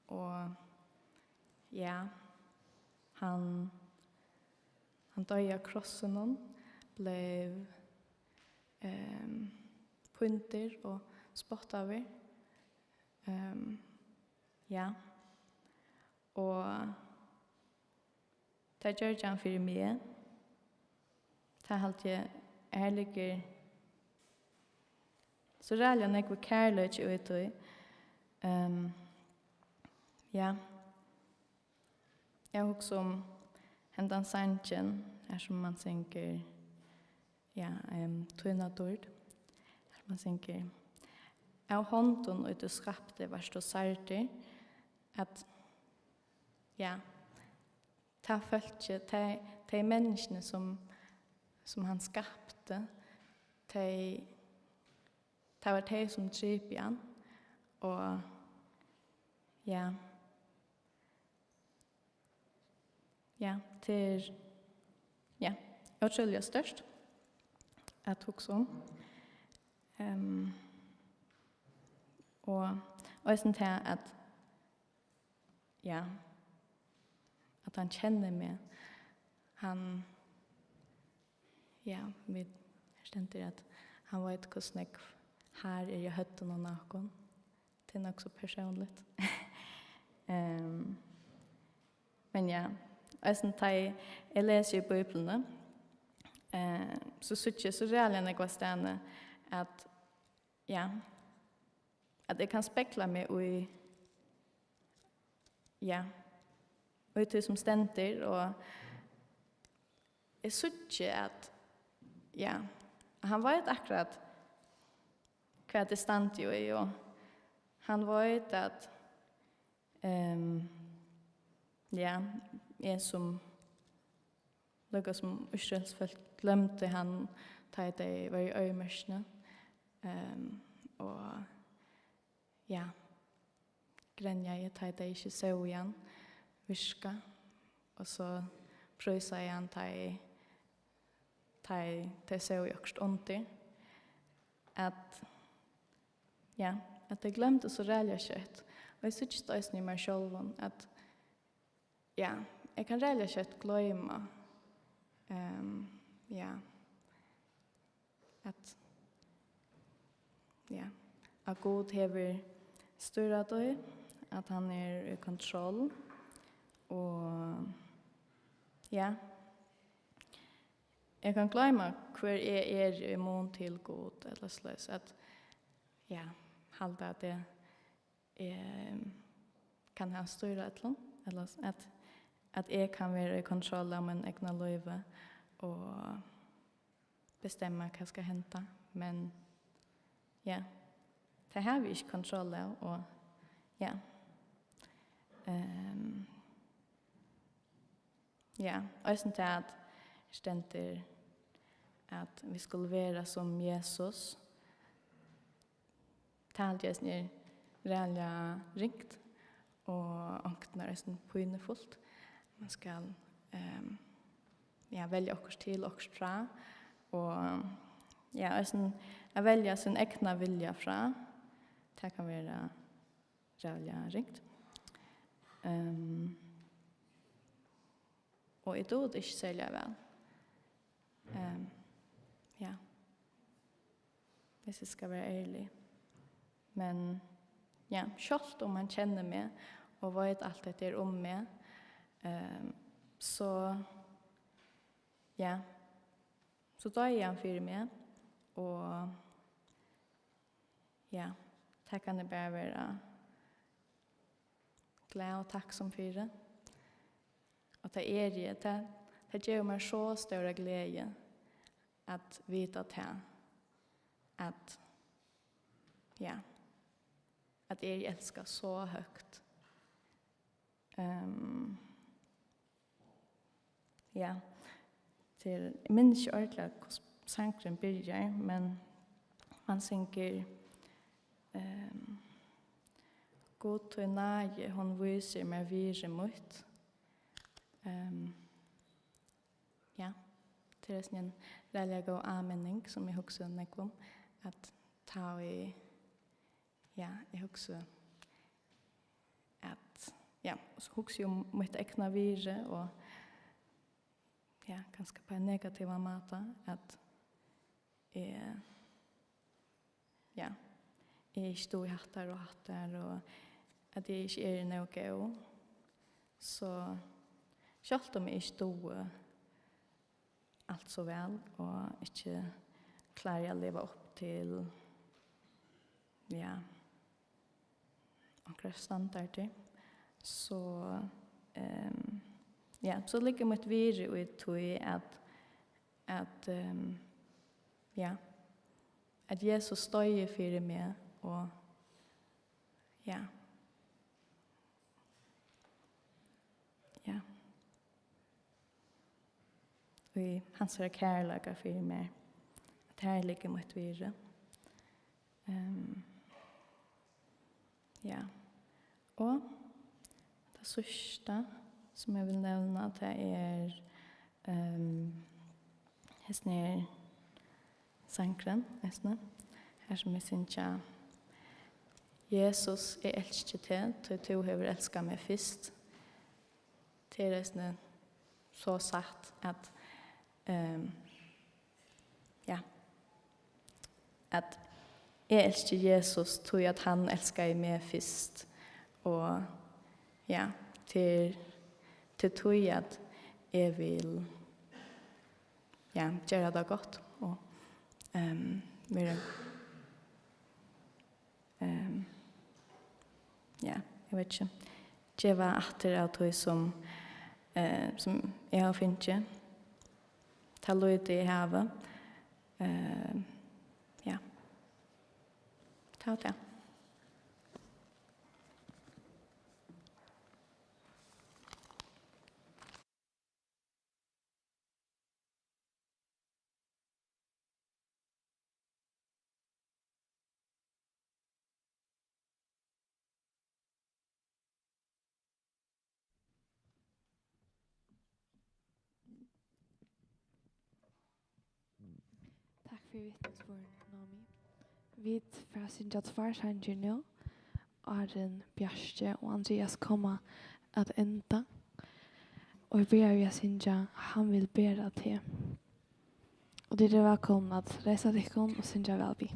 og, ja, hann, hann doyði á krossinum, bleiv, ehm, píndur og spottaður. Ehm, ja. Og tað gjørdi hann fyri meg. Tað haldi eg, her liggur so ræðuliga nógvur kærleiki í tí. Ehm, ja. Eg hugsi um, Hendan sangin, her sum man syngur, ja, um, Tína dýrd, her sum man syngur: Av hondum, ið tú skapti, vart tú særdur, at, ja, tað fólkið, tey, tey menniskjuni, sum, sum hann skapti, tey, tað var tey, sum dripu hann, og, ja, ja, tað er, ja, ótrúliga stórt at hugsa um. Um, og eisini tað, at, ja, at hann kennir meg. Hann, ja, vit, her stendur, at hann veit, hvussu nógv hár er í høvdinum á okkum. Tað er nokk so persónligt. Ehm, men ja, eisini tá eg, eg lesi í Bíbliuni, eh, so síggi eg so ræðuliga nógvastaðni, at, ja, at eg kann spegla meg í, ja, í tí, sum stendur, og eg síggi, at, ja, hann veit akkurát, hvat eg standi í, og hann veit, at, ehm, ja, eg sum, líka sum Ísraelsfólk, gloymdi hann, tá ið tey vóru í oyðimørkini, ehm, og, ja, grenjaði, tá ið tey ikki sóu hann virka, og so prísaði hann, tá ið, tá ið tey sóu okkurt undur, at, ja, at tey gloymdu so ræðuliga skjótt. Og eg síggi tað eisini í mær sjálvum, at, ja, eg kann ræðuliga skjótt gloyma, ehm, ja, at, ja, at Gud hevur stýrað tí, at hann er í kontroll, og, ja, eg kann gloyma, hvør eg eri í mun til Gud, ella soleiðis, at, ja, halda, at eg, eg kann hava stýr á øllum, ella s-, at, at eg kann vera í kontroll av mínum egna lívi og bestemma, hvat skal henda. Men, ja, tað havi eg ikki kontroll av, og, ja. Ehm, ja, eisini tað, at stendur, at vit skulu vera sum Jesus. Tað haldi eg eisini er ræðuliga ringt, og onkuntíð er eisini pínufult. Man skal, ehm, ja, velja okkurt til, okkurt frá, og, ja, eisini at velja sín egna vilja frá, tað kann vera ræðuliga ringt. Ehm, og eg dugi tað ikki serliga væl. Ehm, ja. Hvis eg skal vera ærlig. Men, ja, sjálvt um hann kennir meg og veit alt hetta her um meg, ehm, so, ja, so doyði hann fyri meg, og, ja, tað kann eg bara vera glað og takksom fyri. Og tað eri eg, tað, tað gevur mær so stóra gleði at vita tað, at, ja, at eg eri elskað so høgt. Ehm, ja, tað er, eg minnist ikki ordiliga, hvussu sangurin byrjar, men hann syngur, ehm, Gud, tín náði, hon vísir mær virði mítt. Ehm, ja, tað er eisini ein ræðuliga góð áminning, sum eg hugsi nógv um, at tá eg, ja, eg hugsi at, ja, og so hugsi eg um mítt egna virði og, ja, kanska á ein negativan máta, at eg, ja, eg ikki dugi hatta og hatta, og at eg ikki eri nóg góð. So sjálvt um eg ikki dugi alt so væl og ikki klári at liva upp til, ja, onkrar standardir, so, ehm, ja, so liggur mítt virði í tí at, at, ehm, ja, at Jesus doyði fyri meg og, ja. Ja. Í hansara kærleika fyri mær. At har liggur mítt virði. Ehm, ja. Og tað síðsta, sum eg vil nevna, tað er, ehm, hesin her sangurin, eisini. Har sum vit syngja: "Jesus, eg elski teg, tí tú hevur elskað meg fyrst." Tað er eisini so satt at, ehm, ja, at eg elski Jesus, tí at hann elskaði meg fyrst. Og ja, til, til tí at eg vil, ja, gera tað gott og, ehm, vera, ehm, ja, eg veit ikki, geva aftur av tí sum, eh, sum eg havi fingið, tað lítið eg havi. Eh, ja. Tað var tað. Takk fyri vitnisburðin, Naomi. Vit fara at syngja tveir sangir nú, áðrenn Bjarki og Andrias koma at enda. Og vit byrja við at syngja "Hann vil bera teg". Og tit eru vælkomin at reisa tykkum og syngja væl við.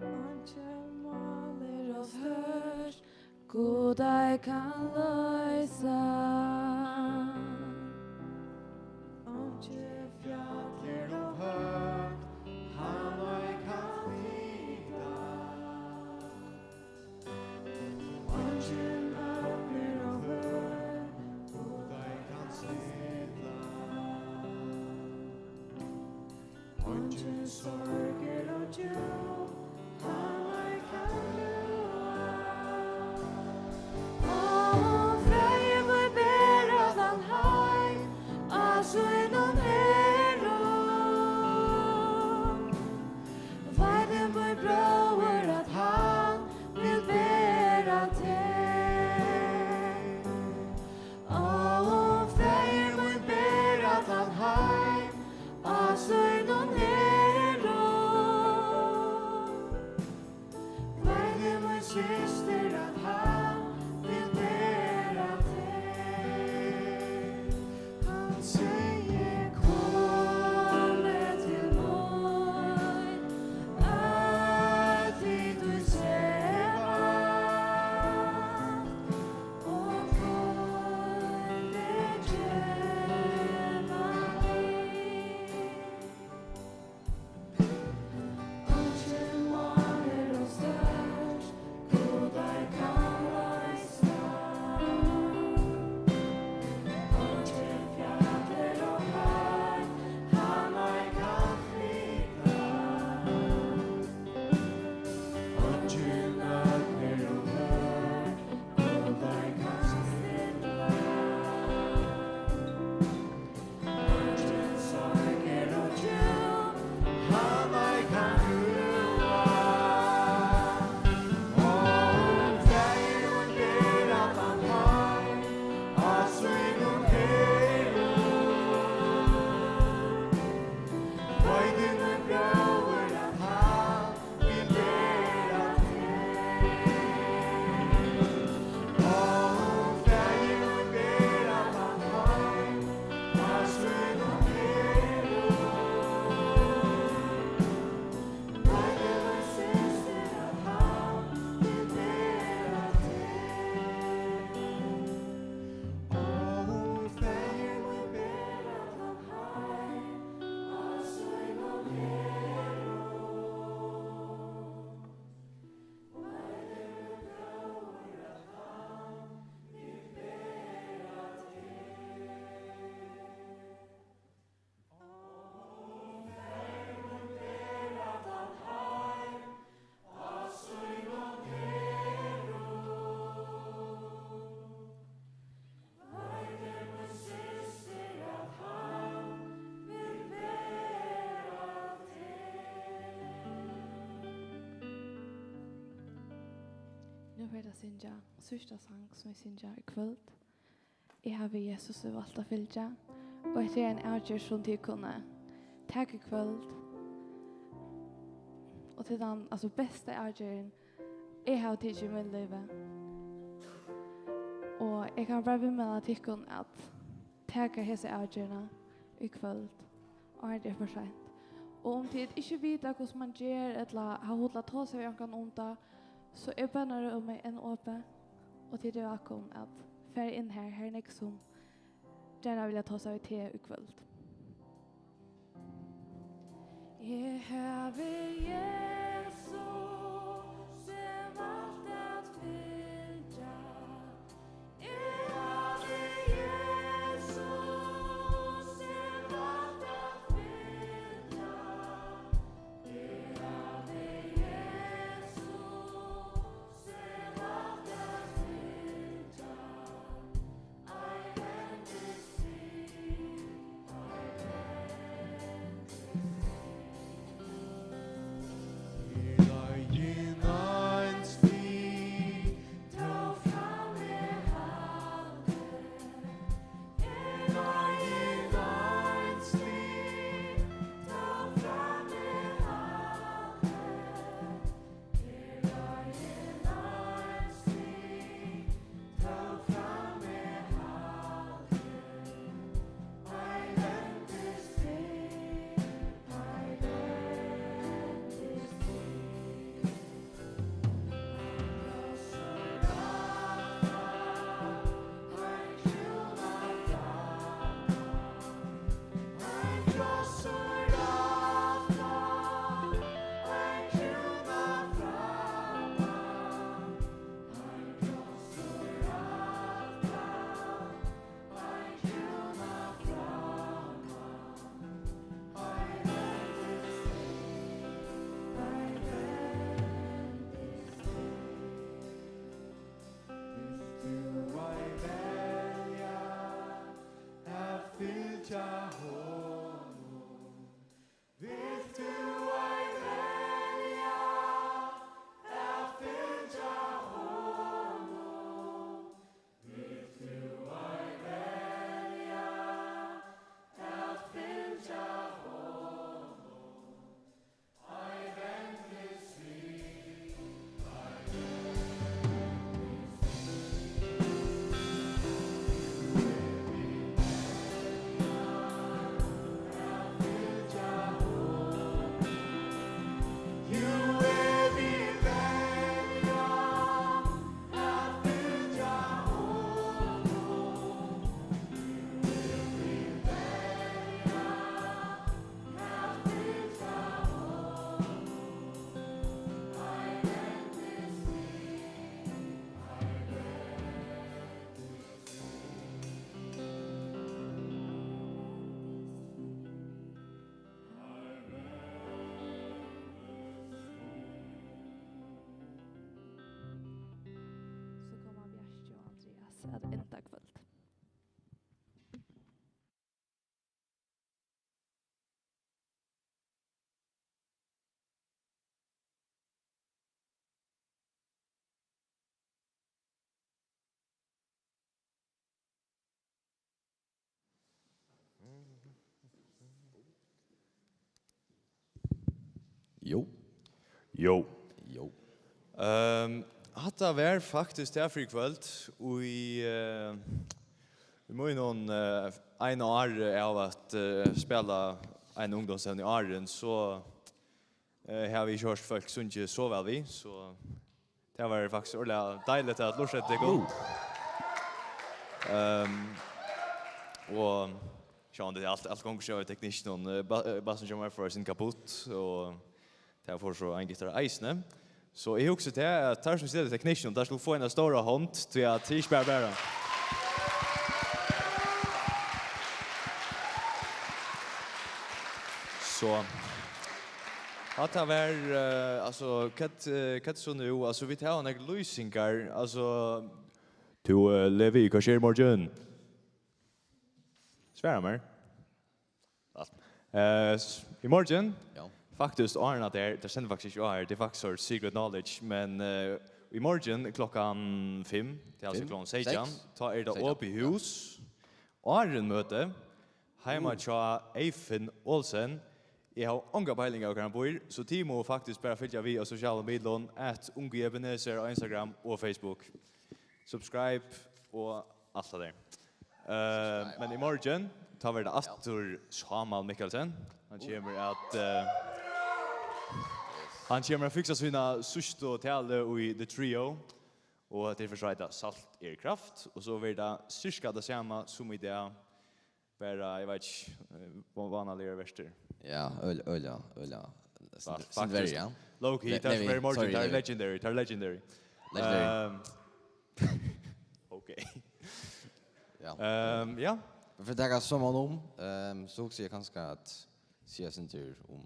Einki mál er ov stórt, Gud ei kann loysa. Einki fjall er ov høgt, hann ei kann flyta. Eingin ógn er ov høg, Gud ei kann stilla. Eingin sorg er ov djúp, hann ei kann brúa. Og frøði mín bera tann heim á sínum herðum. Veit mín bróðir, at hann vil bera teg. Ó, faðir mín, bera tann heim á sínum herðum. Vit fara at syngja síðsta sang, sum vit syngja í kvøld. Eg havi Jesusi valt at fylgja, og hetta er ein avgerð, sum tit kunnu taka í kvøld. Og til tann, altso, besta avgerðin, eg havi tikið í mínum lívi. Og eg kann bara viðmæla tykkum at taka hesa avgerðina í kvøld, áðrenn tað er for seint. Og um tit ikki vita, hvussu mann ger, ella hava hug til at tosa við onkran um tað, so er bønarúmið enn opið, og tit eru vælkomin at fara inn har. Har er nógv, sum gjarna vilja tosa við teg í kvøld. Eg havi Jesus, eg valt at fylgja. Eg havi Jesus, eg valt at fylgja. Eg havi Jesus, eg valt at fylgja. So koma Bjarki og Andreas at enda kvøld. Jú. Jú. Jú. Ehm, hatta var faktiskt tað fyri í kvøld. Og í, eh, í mínum, eh, eina ár av at, eh, spæla ein ungdómsevni í árin, so, eh, havi eg ikki hoyrt fólk syngja so væl við, so tað var faktiskt ordiliga deiligt at lurta eftir tykkum. Ehm, og sjálvandi er alt, alt gongur sjálvandi tekniskt, og, eh, ba-, eh, bassin hjá mær fór eitt sindur kaputt, og tað fór so ein gittar eisini. So eg hugsi tað, at teir sum sita tekniskt, teir skulu fáa eina stóra hond, tí at tað er ikki bara bara. So, hatta var, eh, altso, hvat, eh, hvat so nú? Altso, vit hava nakrar lýsingar, altso, tú, eh, Levi, hvat sker í morgin? Svara mær. Alt. Eh, s-, í morgin, ja, faktiskt, áðrenn at tað er, tað stendur faktiskt ikki á her, tað er faktiskt sort secret knowledge, men, eh, Í morgin klokkan fimm, tað er altso Fimm? klokkan seytjan, Seks? tá er tað Seytjan, opið ja. hús. Áðrenn møtið, heima Mm. hjá Eyfinn Olsen. Eg havi onga peiling av, hvar hann býr, so tit mugu faktiskt bara fylgja við á sosialu miðlum, at Ungi Ebenezer á Instagram og Facebook. Subscribe og alt tað der. Eh, men í morgin, tá verður tað aftur Sámal Mikkelsen. Hann kemur at, eh, hann kemur at fiksa sína síðstu talu í The Trio. Og hetta er fyri at heita Salt er kraft. Og so verður tað sirka tað sama sum í dag. Bara, eg veit ikki, eh, van-, vanaligar vertir. Ja, øl, øl, ja, øl, ja. Fa-, Sindri, Sindri, faktiskt. ja. Low key, Le-, tað er Levi, meira í morgin, sorry, tað er Levi. legendary, tað er legendary. Legendary. Ehm, ok. Ja. Ehm, ja. Fyri at taka summan um, ehm, so hugsi eg kanska at siga eitt sindur um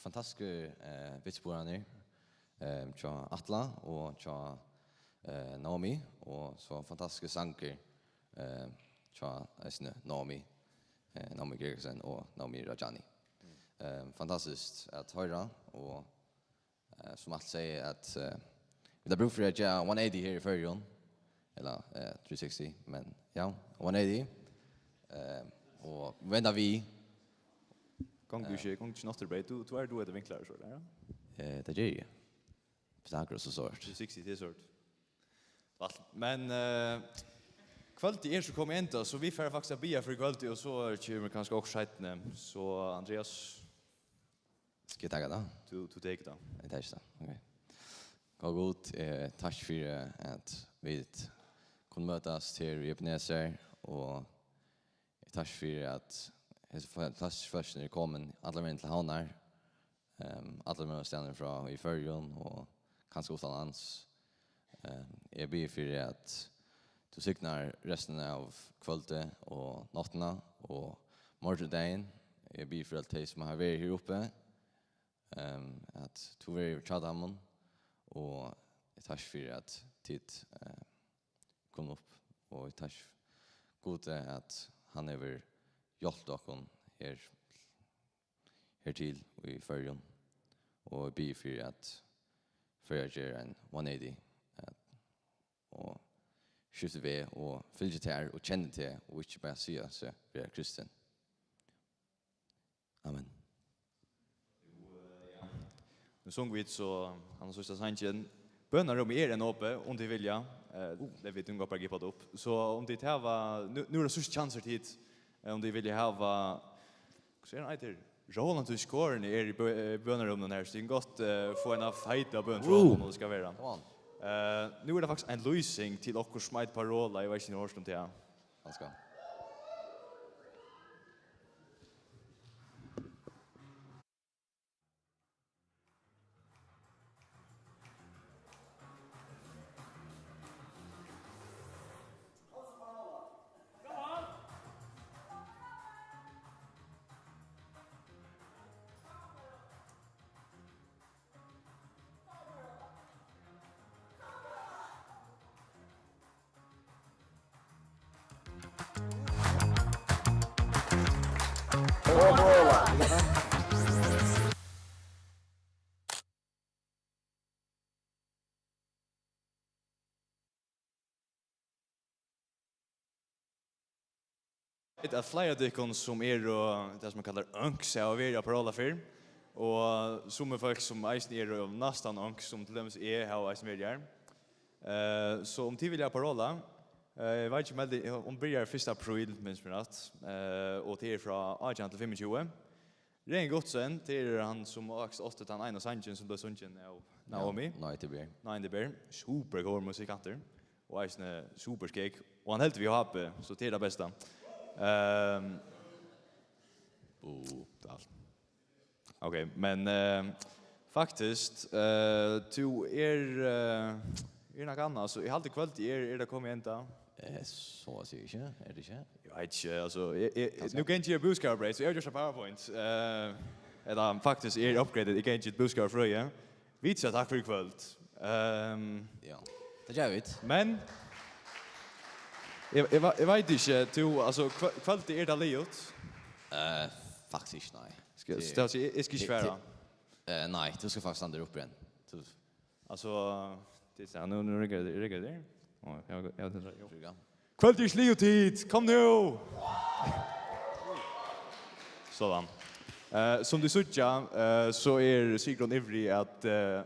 fantastisku, eh, vitnisburðirnar, ehm, hjá Atla og hjá, eh, Naomi, og so fantastiskir sangir, eh, hjá eisini Naomi, eh, Naomi Gregersen og Naomi Rajani. Eh, fantastiskt at hoyra, og Eh, sum alt sigur, at, eh, vit hava brúk fyri at gera one eighty her í Føroyum. Ella, eh, three sixty, men ja, one eighty. Eh, og venda við. Gongur Eh. ikki, gongur ikki nátturbreyt. Tú, tú er, tú er vinklar og so der, ja? Eh, tað geri eg. Pythagoras og so. Three sixty, tað er sort. Alt. Men, eh, kvøldið er so komið enda, so vit fara faktiskt at biðja fyri kvøldið, og so kemur kanska okkurt seinni. So, Andreas, Skal eg taka tað? Tú, tú tekur tað. Eg taki tað, ok. Góði Gud, eh, takk fyri at vit kunnu møtast her í Ebenezer, og eg takk fyri at hesi fantastisku fólkini eru komin allan vegin til Havnar, ehm, allar møguligar staðir frá í Føroyum og kanska uttanlands. Eh, eg biði fyri, at tú signar restina av kvøldið og náttina og morgindagin. Eg biði fyri øll tey, sum hava verið her uppi, ehm, at tú verður hjá teimum, og eg takki fyri, at tit, eh, komu upp, og eg takki Gudi, at hann hevur hjálpt okkum her hertil í Føroyum, og eg biði fyri, at Føroyar ger ein one eighty, at, og skiftir veg og fylgir tær og kennir teg og ikki bara siga seg vera kristin. Amen. Nú sungu vit so, hann síðsta sangin. Bønarúmið er enn opið, um tit vilja. Eh, Uh. Levi, tú kanst bara gippa tað upp. So um tit hava, nú, nú er tað síðsti kjansur til, eh, um tit vilja hava, hvussu er hann eitur? Roland í Skorini er í bø-, eh, bønarúminum her, so tit kunnu gott, eh, fáa eina feita bøn frá Uh. honum, og tað skal vera. Come on. Eh, nú er tað faktiskt ein lýsing til okkurt sum eitur Parola, eg veit ikki, um tit hava hoyrt um tað. Hann skal. Vit hava fleiri av tykkum sum eru tað, sum man kallar unks, hava verið á Parola fyrr. Og summi fólk sum eisini eru næstan unks, sum til dømis eg, hava eisini verið her. Eh, so um tit vilja Parola, eh, eg veit ikki um heldur, hon byrjar fyrsta apríl, minnist meg rætt, eh, og tað er frá átjan til fimmogtjúgu. Regin Gottsen, tað er hann sum faktiskt átti tann eina sangin sum bleiv sungin av Naomi. Ja, Nei, tað ber. Nei, tað ber. Super góður musikantur. Og eisini super skegg. Og hann heldur við H B, so tað er tað besta. Ehm, Bú. Tað er alt. Ok, men, eh, faktiskt, eh, tú er, eh, er nakað annað, so eg haldi kvøldið er, er tað komið enda. Eh, so at siga, ikki? Er tað ikki? Eg veit ikki, altso, eg, eg, Kanska. Nú gangi eg búskaparbreyt, so eg havi gjørt ein PowerPoint. Eh, ella faktiskt er upgraded, eg gangi búskaparfrøði. Vit siga takk fyri í kvøld. Ehm, Ja, tað gera vit. Men eg, eg, ve-, eg veit ikki, tú, altso, kvø-, kvøldið, er tað liðugt? Eh, faktiskt ikki, nei. Skal, Tað skal eg, eg skal ikki tað, svara. tað, eh, nei, tú skalt faktiskt standa her uppi enn. Tú Altso, Tað er, nú, nú riggar tað, riggar tað. Á, ja, ja, tað er, jú. Rigga. Kvøldið er sligið, tit, kom nú! Sådan. Eh, sum tit síggja, eh, so er Sigrun ivrig at, eh,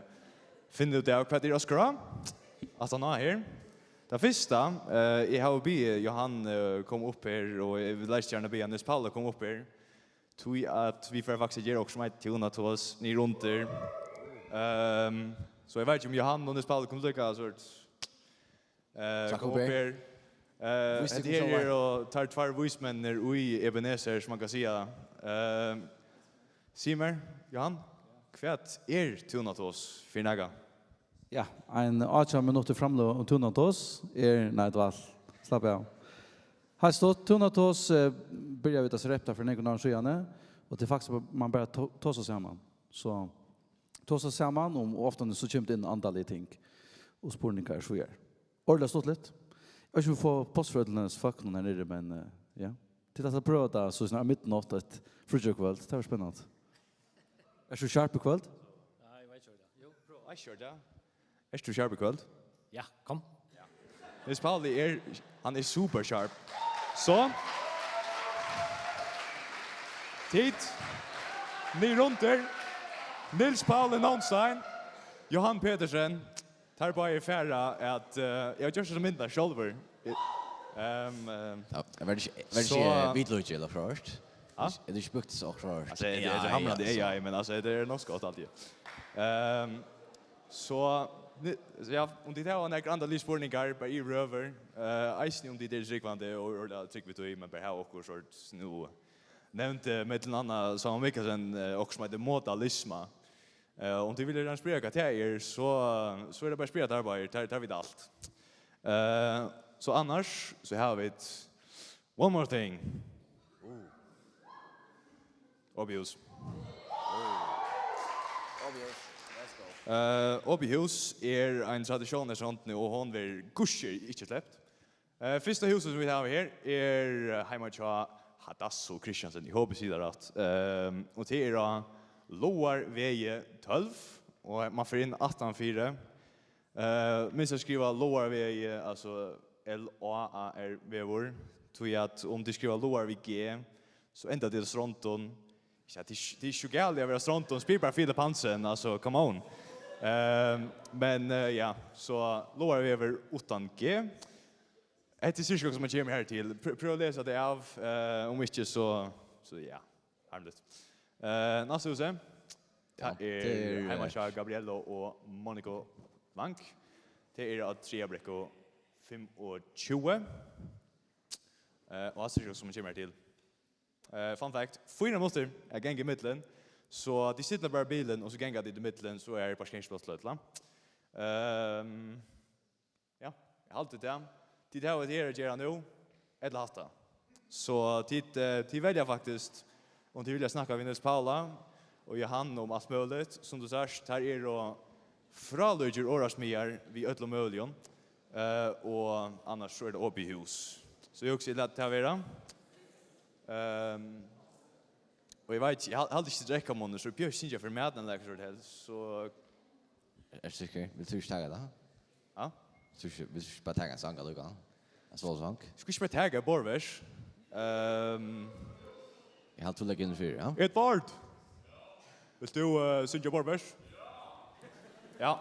finna út av, hvat er á skrá. Aftan á her. Tað fyrsta, eh, eg havi biðið Johan, eh, koma upp her, og eg vil eisini gjarna biðja Niels Paul koma upp her. Tí at vit fara faktiskt at gera okkurt sum eitur Túnatos, niðurundir. Ehm, so eg veit ikki, um Johan og Niels Paul kunnu líka sort, eh, koma upp her. Eh, vísa tykkum sjálvar. Hetta her eru teir tveir vísmenninir í Ebenezer, sum man kann siga. Ehm, sig mær, Johan, hvat er Túnatos fyri nakað? Ja, ein átjan minuttir framløg um Túnatos er, nei, dvalt. Slapp av. Heilt stutt, Túnatos, eh, byrjaðu vit at sleppa fyri nøkrum árum síðani, og tað er faktiskt, man bara to-, tosar saman. So, tosar saman um, og ofta so kemur tað inn andalig ting og spurningar, so er. Ordiliga stuttligt. Eg veit ikki, um vit fáa pláss fyri øllum hesum fólkunum her niðri, men, eh, ja. Tit ætla at prøva tað, so snart midnátt eitt fríggjakvøld. Tað verður spennandi. Ert tú sharp í kvøld? Nei, eg veit ikki, hvat tað er. Jú, prøv. Eg syrgi tað. Ert tú sharp í kvøld? Ja, kom. Niels Pauli er, hann er super sharp. So. Tit. Niðurundir. Niels Pauli Nonstein. Johan Petersen. Teir báðir fara at, eh, eg havi gjørt hesa myndina sjálvur. Ehm, ehm, Ja, verður ikki, verður so ikki, eh, vitlíka ella frá hørt? Ha? Er tað ikki brúkt so frá hørt? Altso, er tað, er tað Ja, hamrandi ja, so. A I, men altso, tað er nokk so gott altíð. Ehm, so, ni-, so ja, um tit hava nakrar andalig spurningar, bara í røður, eh, eisini um tit eru trúgvandi og, og, og trúgva tí, men bara hava okkurt sort nú. Nevndi, eh, millum annað Sámal Mikkelsen, eh, okkurt sum eitur modalisma. Eh, um tit vilja gjarna spyrja hvat tað er, so, so er tað bara at spyrja teir báðir, teir, teir vita alt. Eh, so annars, so hava vit One More Thing. Opið Hús. Eh, Opið Hús er ein traditión eftir hondini, og hon verður gudskjelov ikki slept. Eh, fyrsta húsið sum vit hava her er, eh, heima hjá Hadassah Christiansen. Eg hopi, eg sigi tað rætt. Ehm, og tað er á Láarvegi tólv, og man fer inn aftanfyri. Eh, minst at skriva Láarvegi, altso L A A R vegur, tí at um tit skriva Láar við G, so enda tit á Strondum. Ja, tað er, tað er ikki so galið at vera á Strondum, spyr bara Filip Hansen, altso, come on. Ehm, men, eh, ja, so Láarvegur uttan G. Hetta er cirka, sum man kemur her til. Pr-, prøv at lesa tað av, eh, um ikki, so, so ja, harmligt. Eh, næsta húsið, Ja, tað er tað er, heima eh, hjá Gabriello og Monaco Bank. Tað er á Traðabrekku fimmogtjúgu. Eh, og hatta er cirka, sum man kemur her til. Eh, fun fact, fýra minuttir at ganga ímillum, so tit stilla bara bilin, og so ganga tit ímillum, so er parkeringspláss til øll. Ehm, ja, eg haldi tað. Tit hava tað her at gera nú, ella hatta. So tit, eh, tit velja faktiskt, um tit vilja snakka við Niels Pauli og Johan um alt møguligt. Sum tú sært, teir eru frálíkir orðasmiðjar við øllum møguligum. Eh, og annars so er tað opið hús. So eg hugsi, eg lati tað vera. Ehm, og eg veit ikki, eg hal-, haldi ikki, tit drekka munn, so eg bjóði ikki syngja fyri matin ella okkurt sort helst, so Ert tú sikkur? Vilt tú ikki taka tað? Ha? Vilt tú ikki, vilt tú ikki bara taka ein sang allíkavæl? Ein solosang? Skal ikki bara taka eitt borðvers? Ehm. Eg haldi, tú leggur inn fyri, ja? Edvard! Vilt tú, eh, syngja borðvers? Ja.